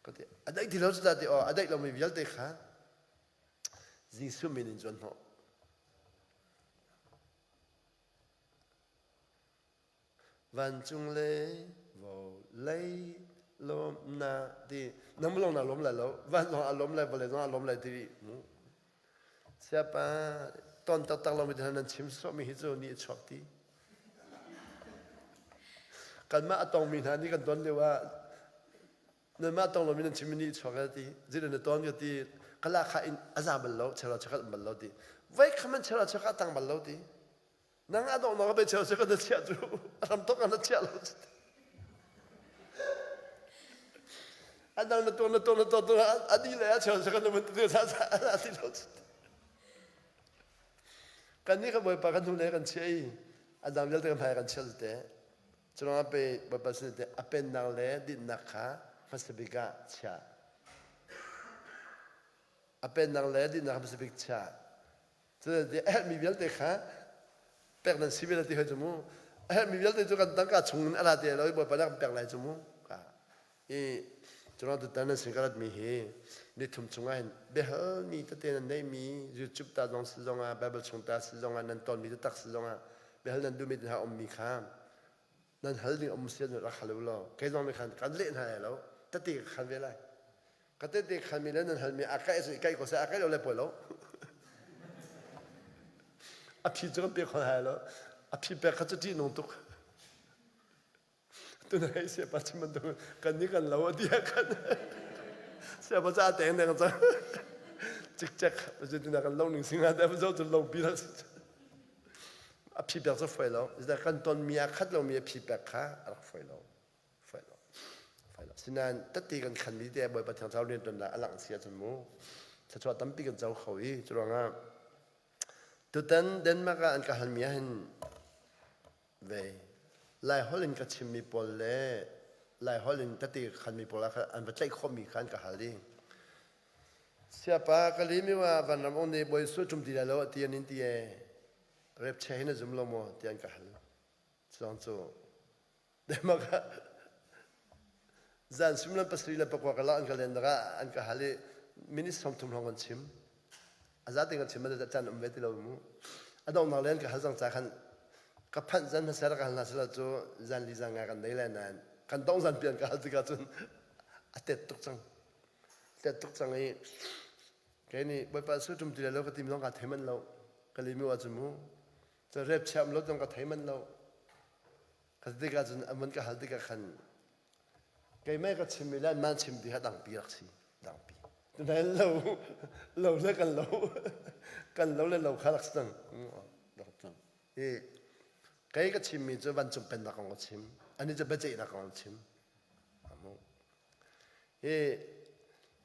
ka ti a daih ti lo cu ti aw a daih lomi vialte kha Jesuh min in zuan hnawh vancung le vawlei lawmnak ti nang lawng na lawm lai lo van zong a lawm lai vawlei zong a lawm lai ti mu Siapa ton taktak lomi te hna nan chim sawhmi hi cu nih a chuak ti. Kanmah a tongmi hna nih kan ton lio ah nanmah tong lomi nan chimmi nih a chuak ti. Zeidah na ton ka ti. Kala kha in a za bal lo, chela chakhat bal lo ti. Voi kha man chela chakhat tang bal lo ti. Nang a dong na ka pe chela chakhat na chiah cu a ram tok na chiah lo. Adang na tuan na tuan na tuan tuan adi le a cheu sa kan mun tu sa sa a ti lo. Kan ni ka bawipa kan hnu le kan chia i adang vialte kan hmai kan chial te. Curuangah pei Bawipa sin te a pennak le dinnak kha hmasa bik ah chia. A pennak le dinnak hmasa bik chia. Cuti a herhmi vialte kha pek nan si ve ti hoi cu mu. A herhmi vialte cu kan tangka chung in a ra te lo i Bawipa nih a kan pek lai cu mu. Ka i curuang tutan nan sin ka ratmi hi nithum chungah hin biahalmi tete nan neihmi YouTube ta zong si zongah Bible chung ta si zongah nan tonmi taktak si zongah biahal nan duhmi hna ummi kha nan hal ding um si rak hal u law kei zong nih khan kan leh hna lai lo tete ka khan ve lai ka tete khanmi le nan halmi a kaih cu i kaih ko seh a kaih lo le poi lo a phi cu kan pe kho lai lo a phi pek kha cu ṭih nung tuk Tunai siapa chim bantuk kan nih kan lo a ti ah khan siapa ca teng deng cang cikcek zeitindah kan lo ning singa te zo cu lo pi a phi pek cu foi lo kan ton mi a khat lo mi a phi pek kha a rak foi lo foi lo foi lo sinain tatti kan khan mi te bawipa thiang thlarau rian tuan a lang si ahcun mu thluachuah tampi kan co kho i curuangah tutan Denmark ah an ka halmi ah hin Ve. Laiholh in ka chimmi pawl le Laiholh in tete ka khanmi pawl ah khan an va tlaih khawhmi kha an ka hal dih. Siapa ka limi wa vanram ong nih Bawi Jesuh ṭum ti lai lo ti an in ti ee. Rep che hi na zum lo maw ti an ka hal. Cuang cu Denmark ah zan suimilam 7:15 ka la an ka len ah an ka hal i minute 30 hrawng kan chim. A za te kan chim ma caan um ve ti lo mu. A donghnak le an ka hal cang ca khan ka phanh zan hmasa rak hal hna sila cu zan li zan nga kan nei lai nain kan dongh zan pi an ka hal tikah cun a tet tuk cang. Tet tuk cang i kei nih Bawipa su tum ti lai lo ka tim zong ka thei manh lo. Ka limi wa cu mu. Cu rep chiam lo zong ka thei manh lo. Ka tikah cun a mun ka hal tikah khan keimah ka chimmi le anmah chim ti kha dangpi rak si dangpi nain lo lo le kan lo kan lo le lo kha rak si cang rak cang i kei ka chimmi cu vancung pennak kong ka chim ani cu biaceihnak kong an chim hi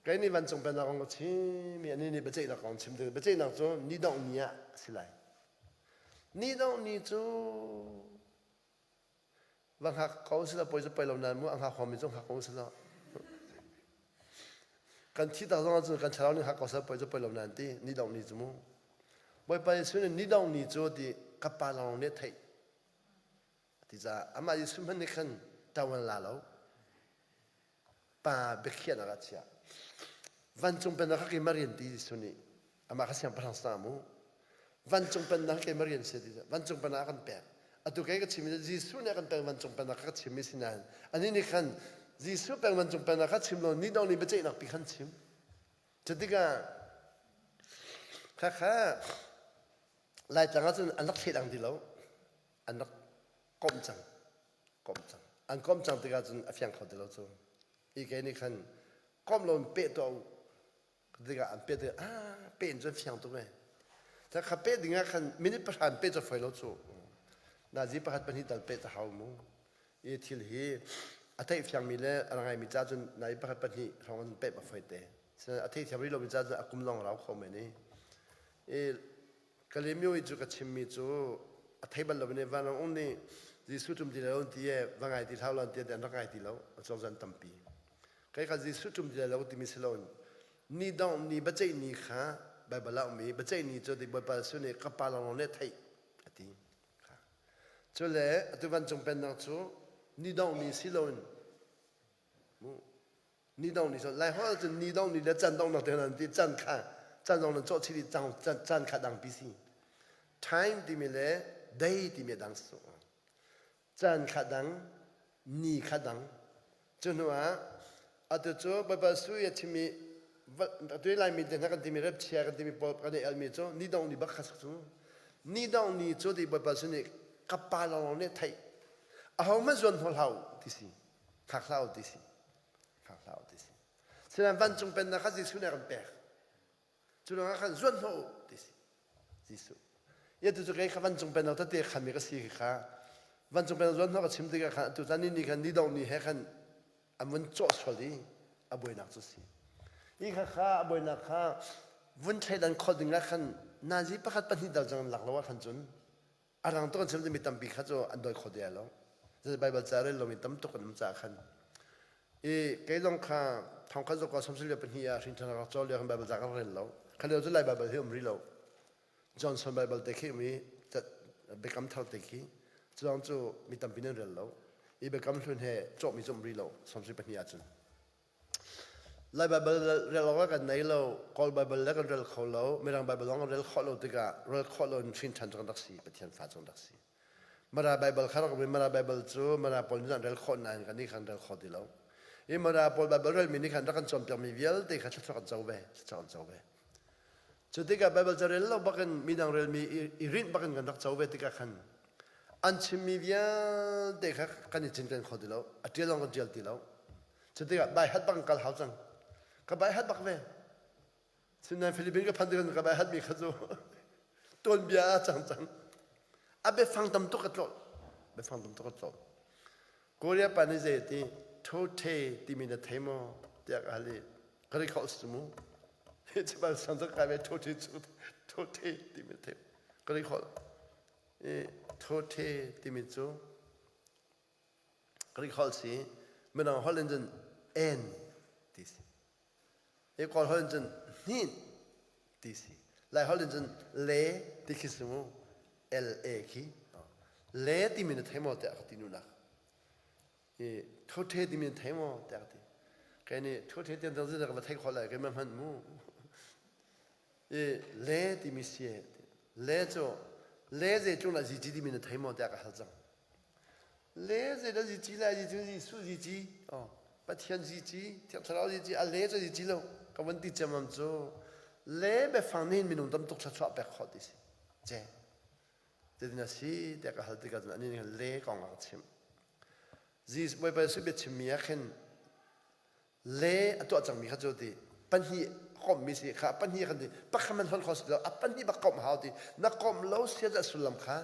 kei nih vancung pennak kong ka chim i ani nih biaceihnak kong chim biaceihnak cu ni dongh ni ah a si lai ni dongh ni cu Va hngak ko sila poi cu poi lo nain mu a hngak huammi cu hngak ko sila. Kan thi tak zong ahcun kan thlarau nih hngak ko sila poi cu poi lo nain ti ni dong ni cu mu. Bawipa Jesuh nih ni dong ni cu ti ka pa lawng nih theih ti caah amah Jesuh hmanh nih khan ṭawan la lo. Pa biakhiahnak ah chiah. Vancung pennak kha keimah rian ti Jesuh nih amah kha siangpahrang sa mu. Vancung pennak keimah rian si ti vancung pennak a kan pek. Atu kei ka chimmi Jesuh nih a kan pek vancung pennak kha ka chimmi si nain anih nih khan Jesuh pek vancung pennak kha chim lo ni dong ni biaceihnak pi khan chim. Cutikah khakha Laitlang ahcun an rak thleidang ti lo. An rak komh cang. Komh cang. An komh cang tikah cun a fiang kho ti lo cu. I kei nih khan komh lo in peh tuah u. Tikah an peh tikah ah peh in cun fiang tuk e. Ta kha peh ding ah khan minute pahra in peh cu foi lo cu. Nazi pakhat pahnih tal peh ta hau mu. I thil hi a theih fiangmi le a ngaimi ca cun nai pakhat pahnih hrawng in peh ma foi te. Sinain a thei thiam rih lomi ca cun a kum lawng rau kho men i. I Kalemyo i cu ka chimmi cu a thei bal lo in vanlawng um nih Jesuh ṭum ti lo ti e va ngai ti hlah lo ti an rak ngai ti lo a cawk zan tampi kai kha Jesuh ṭum ti lo timi si lo ni dong ni biaceih ni kha Baibal ah um i biaceih ni cu ti Bawipa Jesuh nih ka pa lawng nih theih a ti cu le atu vancung pennak cu ni dong ni si loin Ni dong ni Lai holh cun ni dong ni le can dong nak te nan ti can kha can dong nan cawh chih i caan kha dang pi si. Time timi le day timi dang su. Caan kha dang, ni kha dang. Cu hnu ah atu cu Baibal sui a chimi atu Laimi te hna kan timi rep chia kan timi pawl kan i almi cu ni dong ni bak kha cu. Ni dong ni cu ti Baibal su nih ka pa lawng nih theih. Aho hmanh zuan hnawl hau ti si. Hngak hlah u ti si. Hngak hlah u ti si. Sinain vancung pennak kha Jesuh nih a kan pek. Cu lawngah khan zuan hnawh u ti si. Jesuh. Ia tu cu kei kha vancung pennak tete khanmi ka si kha vancung pennak zuan hnawh ka chim tikah khan atu caan ni ni khan ni dong ni he khan an vun cawh sual i a buainak cu si. Hi kha kha a buainak kha vun thleidan khawh ding ah khan nazi pakhat pahnih dal cang lak lo ah khan cun a rang tuk an chim mi tampi kha cu an dawi kho te lo. Bible ca rel lomi tam tuk an um caah khan. I kei zong kha thongkhat zakua sawmsarih le pahnih ah hrinṭhan rak cawl lio khan Bible ca kan rel lo. Kha lio cu Lai Bible hi um rih lo. Johnson Bible te khi um i Biakam Thar te khi cu zong cu mi tampi nan rel lo. I Biakam Hlun he cawhmi cu um rih lo 72 ahcun. Lai Bible rel awk kan nei lo, Kawl Bible le kan rel kho lo, Mirang Bible zong kan rel khawh lo tikah rel khawh lo in hrin ṭhan cu kan rak si, Pathian fa cu kan rak si. Mara Bible kha rak um i Mara Bible cu Mara pawl nih an rel khawh nain kan nih khan rel kho ti lo. I Mara pawl Bible relmi nih khan rak kan cawnpiakmi vialte kha thluachuah kan co ve, thluachuah kan co ve. Cu tikah Bible ca rel lo bakin midang relmi i rinh bakin kan rak co ve tikah khan an chimmi vialte kha kan i cinken kho ti lo. A ṭial zong kan ṭial ti lo. Cu tikah bai hat bak in kal hau cang. Ka bai hat bak ve. Sinain Philippines ka phanh tikah ka bai hatmi kha cu tuanbia ah cang cang. A biafang tam tuk a tlawh. Biafang tam tuk a tlawh. Korea pa nih zei ti Thote timi na thei maw tiah ka hal i ka ri khawh si mu. Cibal sang cu kai ve Thote cu Thote timi thei ka ri khawh. I Thote timi cu ka ri khawh si minang holh in cun en ti si. I Kawl holh in cun hnin ti si. Lai holh in cun le ti khi si mu. L A khi. Le timi na thei maw tiah ka ti nunak. I thothe timi na thei maw tiah ka ti. Kei nih thothe tian dang zeidah ka va thei khawh lai keimah hmanh mu. I le timi si le cu le zeitlung lah zici timi na thei maw tiah ka hal cang. Le zeidah zici lai zici Jesuh zici oh Pathian zici Thiang Thlarau zici a le cu zici lo ka van ti ciammam cu le biafang nih minung tam tuk thluachuah pek khawh ti si ce cutin a si tiah ka hal tikah cun anih nih le kong a ka chimh Jesus Bawipa Jesuh biachimmi ah khin le a tuah cangmi kha cu ti pahnih komhmi si kha pahnih kan ti pakhat man hon kho si lo a pahnih bak komh hau ti na komh lo sia a sullam kha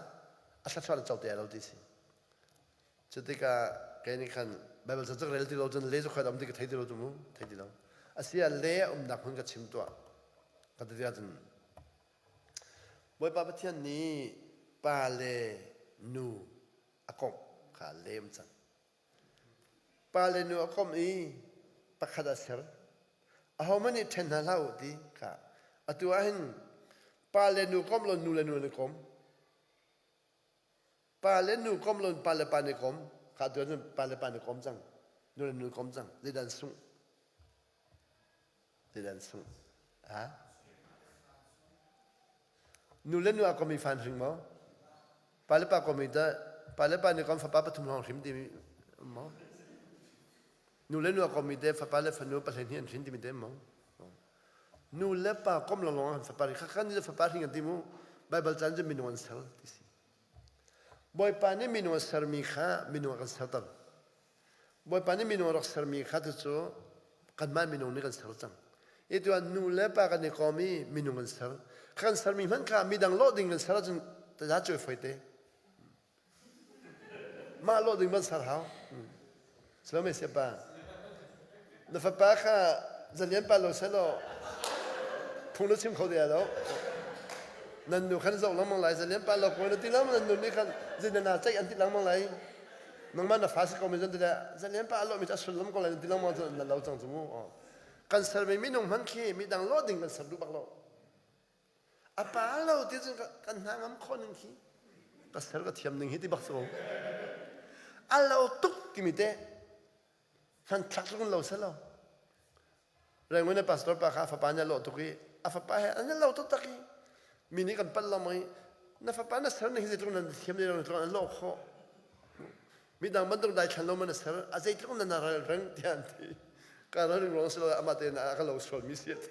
a thluachuah na co te lo ti si cu tikah kei nih khan Bible ca rel ti lo cun le cu khoi um ti ka thei ti lo cu mu thei ti lo asia le a umnak hmun ka chim tuah ka ti tikah cun Bawipa Pathian nih pa le nu a komh kha lem cang Pa le nu a komh i pakhat a ser. Ahohmanh nih ṭhen hna hlah u ti kha. Atu ah hin pa le nu komh lo nu le nu an i kom. Pa le nu komh lo pa le pa an i kom. Kha atu ahcun pa le pa an i kom cang. Nu le nu an kom cang. Zeidah an sungh? Zeidah an sungh? Ha? Nu le nu a kom i fa an hring maw? Pa le pa kom i dah pa le pa nih kom fapa pathum lawng hrim timi um maw? Nu le nu a kom i te fapa le fanu pahleihnih an hrin timi te um maw? Nu le pa kom lawnglawng an fapa kha kan nih fapa hring an ti mu Bible caan cu minung an ser ti si. Bawipa nih minung a sermi kha minung a kan serter. Bawipa nih minung a rak sermi kha cucu kanmah minung nih kan ser cang. I tu ah nu le pa kan i kom i minung kan ser. Kan sermi hmanh kha midang lawh ding kan ser ahcun taza cuai foi te. Mah lawh ding van ser hau. Salome siapa. Na fapa kha zalian pa lo selaw phung na chim kho de lo. Nan nu khan zoh lengmang lai zalian pa lo ko na ti lengmang nan nu nih khan zei na na ceih an ti lengmang lai. Nangmah na fa si ko mi zan ti zalian pa a lawh mi cu a sullam ko lai na ti lengmang cu na lo cang cu mu. Kan sermi minung hmanh khi midang lawh ding kan ser duh bak lo. A pa lo ti cun kan hna ngam khawh ning khi ka ser ka thiam ning hi ti bak si ko. A lo tuk timi te hmanthlak tluk lo selo. Rangoon na pastor pa kha a fapa nih a lawh tuk i a fapa he an lo taktak i mi nih kan palh lo i na fapa na ser ning hi zeitluk nan thiam lo tluk an lawh khawh. Midang bantuk dai thlan lo man na ser a zeitluk na na ral reng tiah an ti. Ka ral ring ruang si lo amah tein a ka lo sual mi si a ti.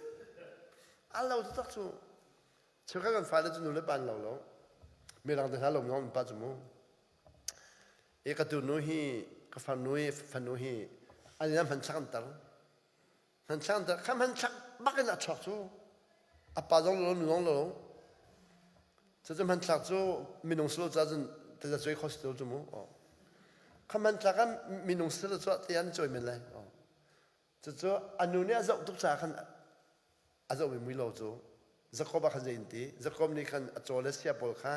A lo taktak cu cheukhat kan fale cu nu le pa an lo lo. Mirang te hna lo ngong pa cu mu. I ka tunu hi ka farnu i fanu hi an ina hmanthlak an tar. Hmanthlak an tar. Kha hmanthlak bak in a chuak cu. A pa zong lo nu zong lo. Cucu hmanthlak cu minung silo ca cun taza cuai kho si lo cu mu. Kha hmanthlak ah minung silo cu te an cuai men lai. Cucu a nu nih a zoh tuk caah khan a zohmi mui lo cu Jakob ah khan zei in ti Jakob nih khan a caw le sia pawl kha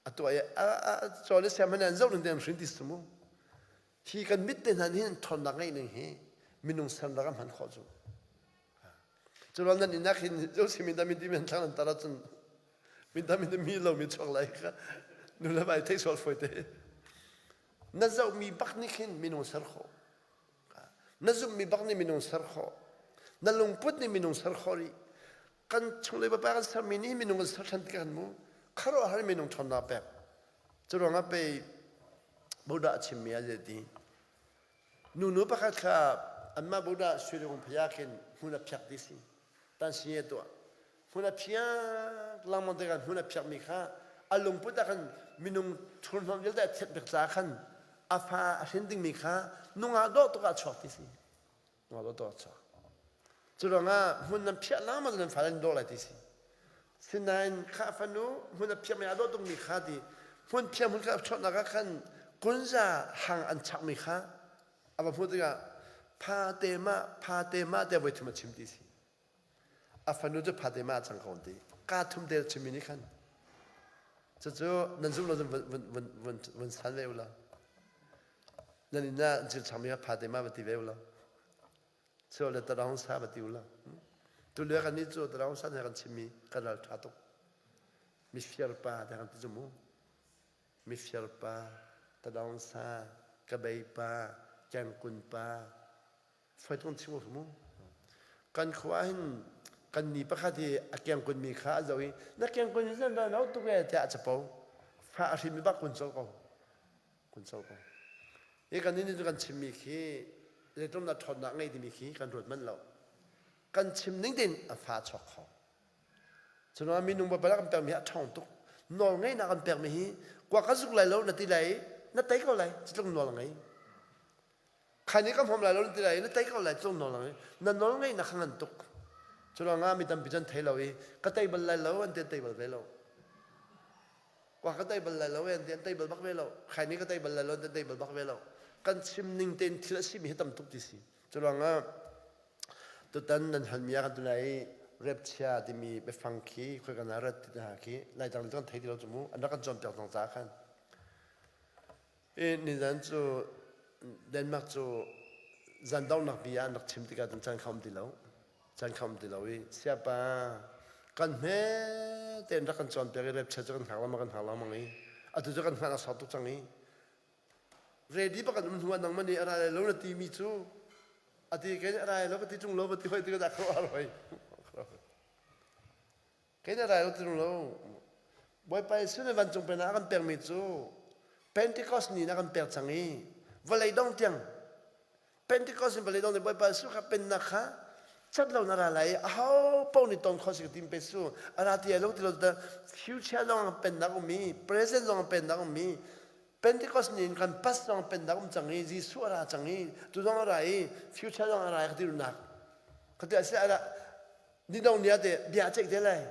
a. A tuah i a caw le siam an zoh ning te an hrin ti si mu. Hi kan mit te hna nih hin ṭhawnnak ngeih ning hi minung sernak a hman khawh cu. Cu ruang nan inn ah khin zo si min min ti men thlang nan tar ahcun min tam in mi lo mi chuak lai kha nu le vai thei sual fawi te. Na zohmi bak nih khin minung ser khawh. Na zumhmi bak nih minung ser khawh. Na lungput nih minung ser khawh rih. Kan chunglei papa kan sermi nih minung kan ser ṭhan tikah kan mu. Khuaruahhar minung ṭhawnnak pek. Cu ruangah pei Buddha a chimmi ah ti. Nunu pakhat kha anmah Buddha suilung phaya khin hmun a phiak ti si. Tan si e tuah. Hmun a phiak lengmang tikah hmun a phiakmi kha a lungput ah khan minung thurhnawm vialte a thianh piak caah khan a fa a hrin dingmi kha nungak dawh tuk ah a chuak ti si. Nungak dawh tuk ah a chuak. Cu ruangah hmun nan phiah lengmang nan fale an dawh lai ti si. Sinain kha fanu hmun a phiakmi a dawh tukmi kha ti hmun phiak hmun kha a chuahnak ah khan kunza hang an chakmi kha a va hmuh tikah pha te ma pha te ma tiah voi thum a chim ti si. A fanu cu Fatima a cang ko an ti. Kaa thum te chimmi nih khan. Cucu nan zumh lo cun vun, vun, vun, vun san ve ulaw. Nan inn ah cil changmi kha Fatima va ti ve ulaw. Sio le tarang sa va ti ulaw. Tu lio kan nih cu tarang sa he kan chimmi kan ral ṭha tuk. Mifir pa te kan ti cu mu. Mifir pa, tadong sa, kabei pa, kengkun pa, Fawitung chim u mu. Kan khua hin kan ni pakhat hi a kengkun mi kha a zoh i na kengkun hi zan no tuk e tiah a capo. Fa a hrin mi bak kun col ko. Kun col ko. Hi kan nih kan chimmi khi zeitlum na ṭhawnnak ngei timi khi kan ruat manh lo. Kan chim ning tein a fa chuak kho. Cunain minung babal kan pekmi hi a ṭhawng tuk. Nawl ngeihnak kan pekmi hi kwa ka zuk lai lo na ti lai na tei ko lai. Cutluk nawl a ngei. Kha nih ka hmawm lai lo na ti lai i na tei ko lai cung nawl lang na nawl ngeihnak kha ngan tuk. Cu ruangah mi tampi cu an thei lo i ka tei bal lai lo an ti an tei bal ve lo. Kwa ka tei bal lai lo an ti an tei bal bak ve lo. Khai nih ka tei bal lai lo an ti an tei bal bak ve lo. Kan chim ning tein thil a simi hi tam tuk ti si. Cu ruangah tutan nan halmi ah kan tu lai i repchia timi biafang khi khoi kan ah rat ti hna khi Laitlang nih kan thei ti lo cu mu an rak kan cawnpiak cang caah khan I nizan cu Denmark cu zan donghnak bia an rak chim tikah cun caan kha um ti lo. Caan kha um ti lo i siapa kan hme tein rak kan cawnpiak i repchia cu kan hngak lengmang kan hngak lengmang i atu cu kan hngah a sau tuk cang i ready bak kan um hnu ah nangmah nih a ra lai lo na timi cu a ti kei nih a ra lai lo ka ti ṭung lo ka ti hoi tikah dah khuaruah har hoi. Kei na rai lo ti lo. Bawipa Jesuh nih vancung pennak a kan pekmi cu Pentecost ni in a kan pek cang i vawlei dong tiang Pentecost in vawlei dong tiang Bawipa Jesuh kha pennak kha cat lo na ra lai i aho paoh nih ton khawh si ka tim pe su a ra ti ai lo ti lo ta future zong pennak um i present zong pennak um i Pentecost ni in kan past zong pennak um cang i Jesuh a ra cang i tu zong a ra i future zong a ra i ka ti nak ka ti a si a Ni dong ni ah teh bia a ceih te lai.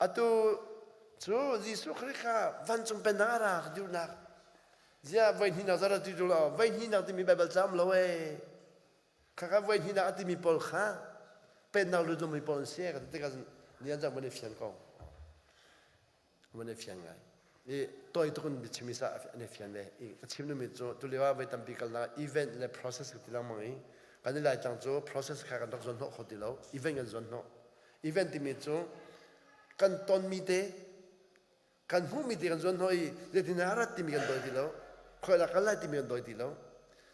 Atu cu Jesuh Khrih kha vancung pennak a ra duhnak ziah voi hnihnak zara ti lo voi hnihnak timi Baibal cam lo ee khakha voi hnihnak a timi pawl kha pennak lut lomi pawl an si ka ti tikah ni an cang van i fian ko Van i fiang ngai. I tawi tuk in biachim i sa an i fian ve. I ka chim duhmi cu tulio ah voi tampi kalnak event le process ka ti lengmang i kan i Laitlang cu process kha kan rak zuan hnawh kho ti lo. Event kan zuan hnawh. Event timi cu kan tonmi te kan hmuhmi te kan zuan hnawh i zeitindah a rat timi kan dawi ti lo. Khawi dah kal lai timi kan dawi ti lo.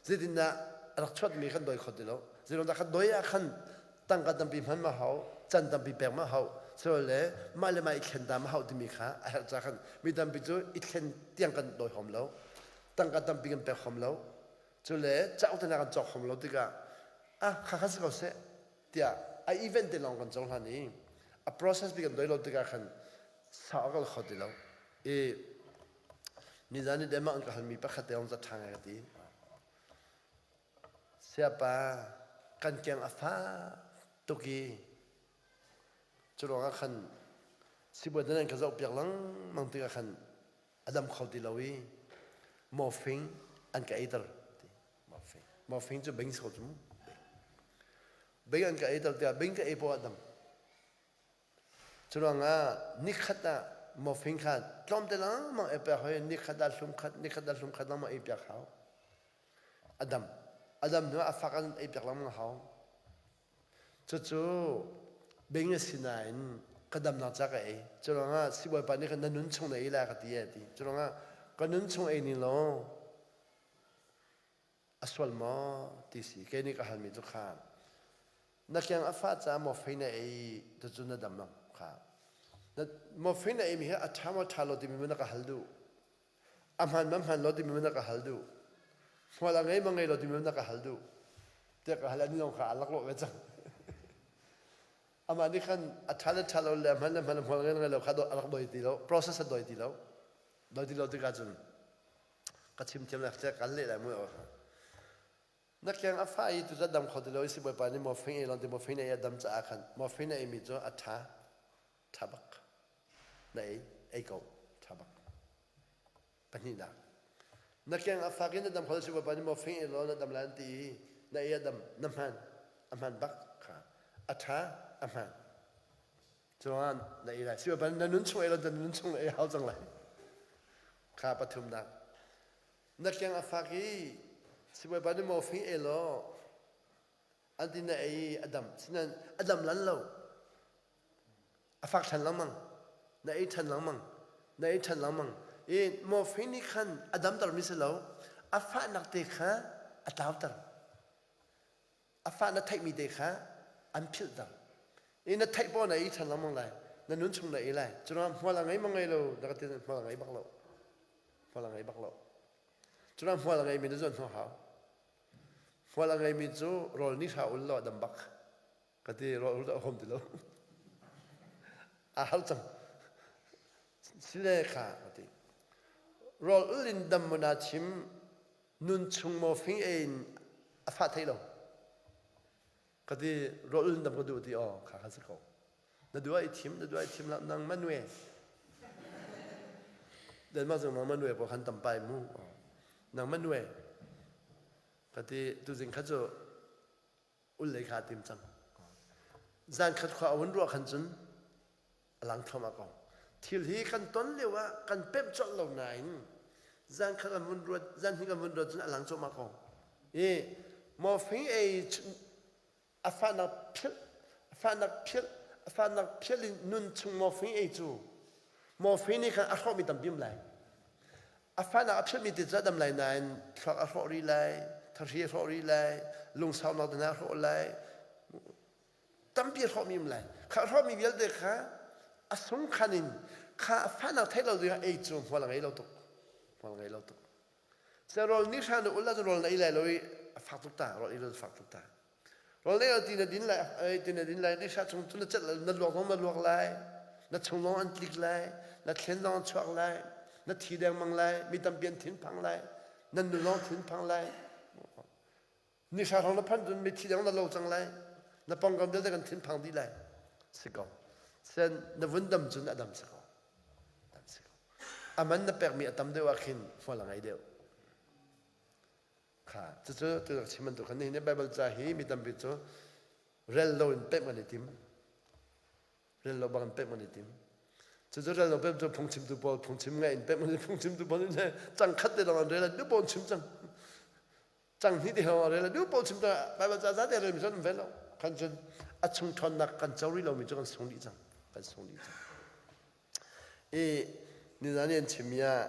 Zeitindah a rak chuatmi kan dawi kho ti lo. Zeiruangdah kan dawi ah khan tangka tampi hman ma hau can tampi pek ma hau le mah le mah i thlen ta ma hau timi kha a herh ca khan mi tampi cu i thlen tiang kan dawi hom lo tangka tampi kan pek hom lo cu le cauk te kan cawk hom lo tikah ah kha kha si ko seh tiah a event te lawng kan cohlan i a process bi kan dawi lo tikah khan sa a kal kho ti lo i nizan i Denmark an ka halmi pakhat te ong za ṭha ngai ka ti Sayapa kan keng a fak tuk i cu ruangah khan sibawi nan ka zohpiak lengmang tikah khan a dam kho ti lo i morphine an ka eiter ti. Morphine. Morphine cu bing si ko cu mu. Bing an ka eiter tikah bing ka ei poah a dam. Curuangah nikhat ah morphine kha tlawmte lengmang ei piak hoi nikhat ah hlum khat nikhat ah hlum khat lengmang ei piak hau. A dam. A dam hnu ah a fak an ei piak lengmang hau. Cucu bing a si nain ka damnak ca ka ei. Curuangah siibawipa nih khan na nun chung na ei lai ka ti a ti. Curuangah ka nun chung ei ning law a sual maw ti si. Kei nih ka halmi cu kha na keng a fah caah morphine na ei tucu na dam lo kha. Na morphine na eimi hi a ṭha maw ṭha lo timi na ka hal duh. A hmaan ma hmaan lo timi na ka hal duh. Hmual a ngei ma ngei lo timi na ka hal duh. Tiah ka hal ani zong kha aa laklawh ve cang. Amah nih khan a ṭha le ṭha lo le a hman le hman hmual ngei le ngei lo kha a rak doi ti lo. Process a doi ti lo. Doi ti lo tikah cun ka chim thiam lai kan leh lai mu. Na keng a fah i tuzat dam kho ti lo i sibawipa nih morphine ei lawng ti morphine ei a dam caah khan morphine a eimi cu a ṭha. Ṭha bak. Na ei, ei ko. Ṭha bak. Pahnihnak. Na keng a fak in na dam kho si bawipa nih morphine ei law na dam lai an ti i na ei a dam na hman a hman bak kha a ṭha a hman cuan na ei lai si bawipa na nun chung ei lo na nun chung ei hau cang lai kha pathumnak na keng a fak i sibawipa nih morphine ei law an ti na ei a dam sinan a dam lan lo A fak ṭhan lengmang. Na ei ṭhan lengmang. Na ei ṭhan lengmang. I morphine nih khan a damtermi si lo. A fahnak te kha a tlauter. A fah na theihmi te kha an philhter. I na theih poah na ei ṭhan lengmang lai. Na nun chung na ei lai. Curuangah hmual a ngei ma ngei lo na ka ti hmual a ngei bak lo. Hmual a ngei bak lo. Curuangah hmual a ngeimi na zuan hnu hau. Hmual a ngeimi cu rawl ni hra ul law a dam bak. Ka ti rawl a hom ti lo. A har cang. Sile kha ka ti. Rawl ul in dam mo na chim nun chung mo fing e in a fa thei lo. Ka ti rawl ul in dam ka duh ti aw kha kha si ko. Na duh ai thim na duh ai thim la nang manue. Denmark zong nang manue po khan tampai mu. Nang manue. Ka ti tuzing kha cu ul lei kha a tim cang. Zan khat khua a vun ruah khan cun a lang thluahmah ko. Thil hi kan ton lio ah kan pemh colh lo nain zan khat an vun ruat zan hnih kan vun ruat cun a lang cuahmah ko. I morphine ei a fahnak philh a fahnak philh a fahnak philh in nun chung morphine ei cu morphine nih khan a hrawhmi tampi um lai. A fahnak a philhmi ti cu a dam lai nain thluak a hrawh rih lai, thahri a hrawh rih lai, lungsaunak te hna a hrawh lai, tampi a hrawhmi um lai. Kha hrawhmi vialte kha a sungkhan in kha a fahnak theih lo ding ah ei cu hmual a ngei lo tuk. Hmual a ngei lo tuk. Seh rawl ni hra na ul ahcun rawl na ei lai lo i a fak tuk ta, rawl ei lo fak tuk ta. Rawl ei ti na din lai, ti na din lai, ni hra chung cu na celh na luak zong na luak lai, na chung zong an tlik lai, na thlen zong an chuak lai, na thi dengmang lai, mi tampi an thinphang lai, nan nu zong thinphang lai. Ni hra hrawng na phanh cun mithi deng na lo cang lai, na pongkam vialte kan thinphang dih lai. Si ko. Sen na vun dam cun a dam si ko. Dam si ko. A man na pekmi a tam deuh ah khin hmual a ngei deuh. Kha cucu tu chim bantuk khan nihin Bible ca hi mi tampi cu rel lo in pemh kan i tim. Rel lo bang in pemh kan i tim. Cucu rel lo pemh cu phungchimtu pawl phungchim ngai in pemh kan phungchimtu pawl nih cang khat te lawng an rel an duh pawl chim cang. Cang hnih te lawng an rel an duh pawl chim cang. Bible ca za te rel mi cu an ve lo. Kan cun a chung ṭhawnnak kan co rih lomi cu kan sung dih cang. Kan sung dih cang. I nizan i an chimmi ah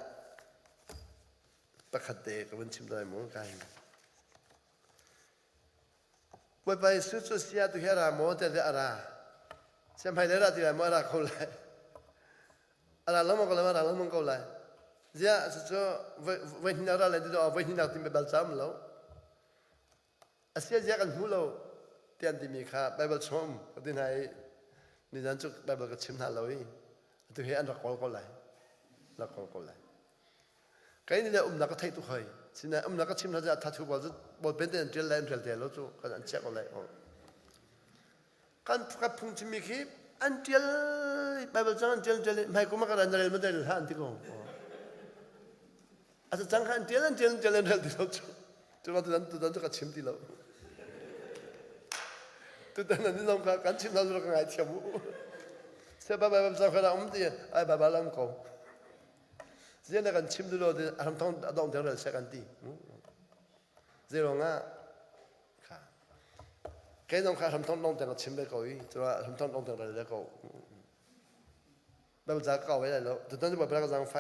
Pakhat te ka vun chim lai mu ka hin. Bawipa Jesuh cu sia tu hi a ra maw tiah a ra. Siamhai le ra ti lai maw a ra kho lai. A ra lengmang ko lai a ra lengmang ko lai. Ziah cucu voi hnih ra lai ti voi hnih nak ti bal cam lo. A sia zia kan hmu lo ti an timi kha Bible chung um ka ti hna i nizan cu Bible ka chim hna lo i atu hi an rak kawl ko lai. Rak kawl ko lai. Kei nih le umnak ka theih tuk hoi. Sinain umnak ka chim hna cu thathu bol cu bawlpen te an ṭial lai an ṭial te lo cu kan an chiah ko lai. Kan ka phungchimmi khi an ṭial Bible cang an ṭial ṭial hmai kum ah ka ran rel ma rel hlah an ti ko. A cang kha an ṭial an ṭial an ṭial an rel ti lo cu. Cu tutan tutan cu ka chim ti lo. Tutan an zong kha kan chim hna cu ka ngaithiam u. Sia ba ba ba ka um ti ai ba ba lam ko. Zian na kan chim du lo ti ahram thong adong theng rel se kan ti. Zei ah kha kei zong kha hram thong dong teng chim ve ko i cura hram thong dong teng rel ve ko. Bel za ka ve lai lo. Tutan cu ba ka zang fai.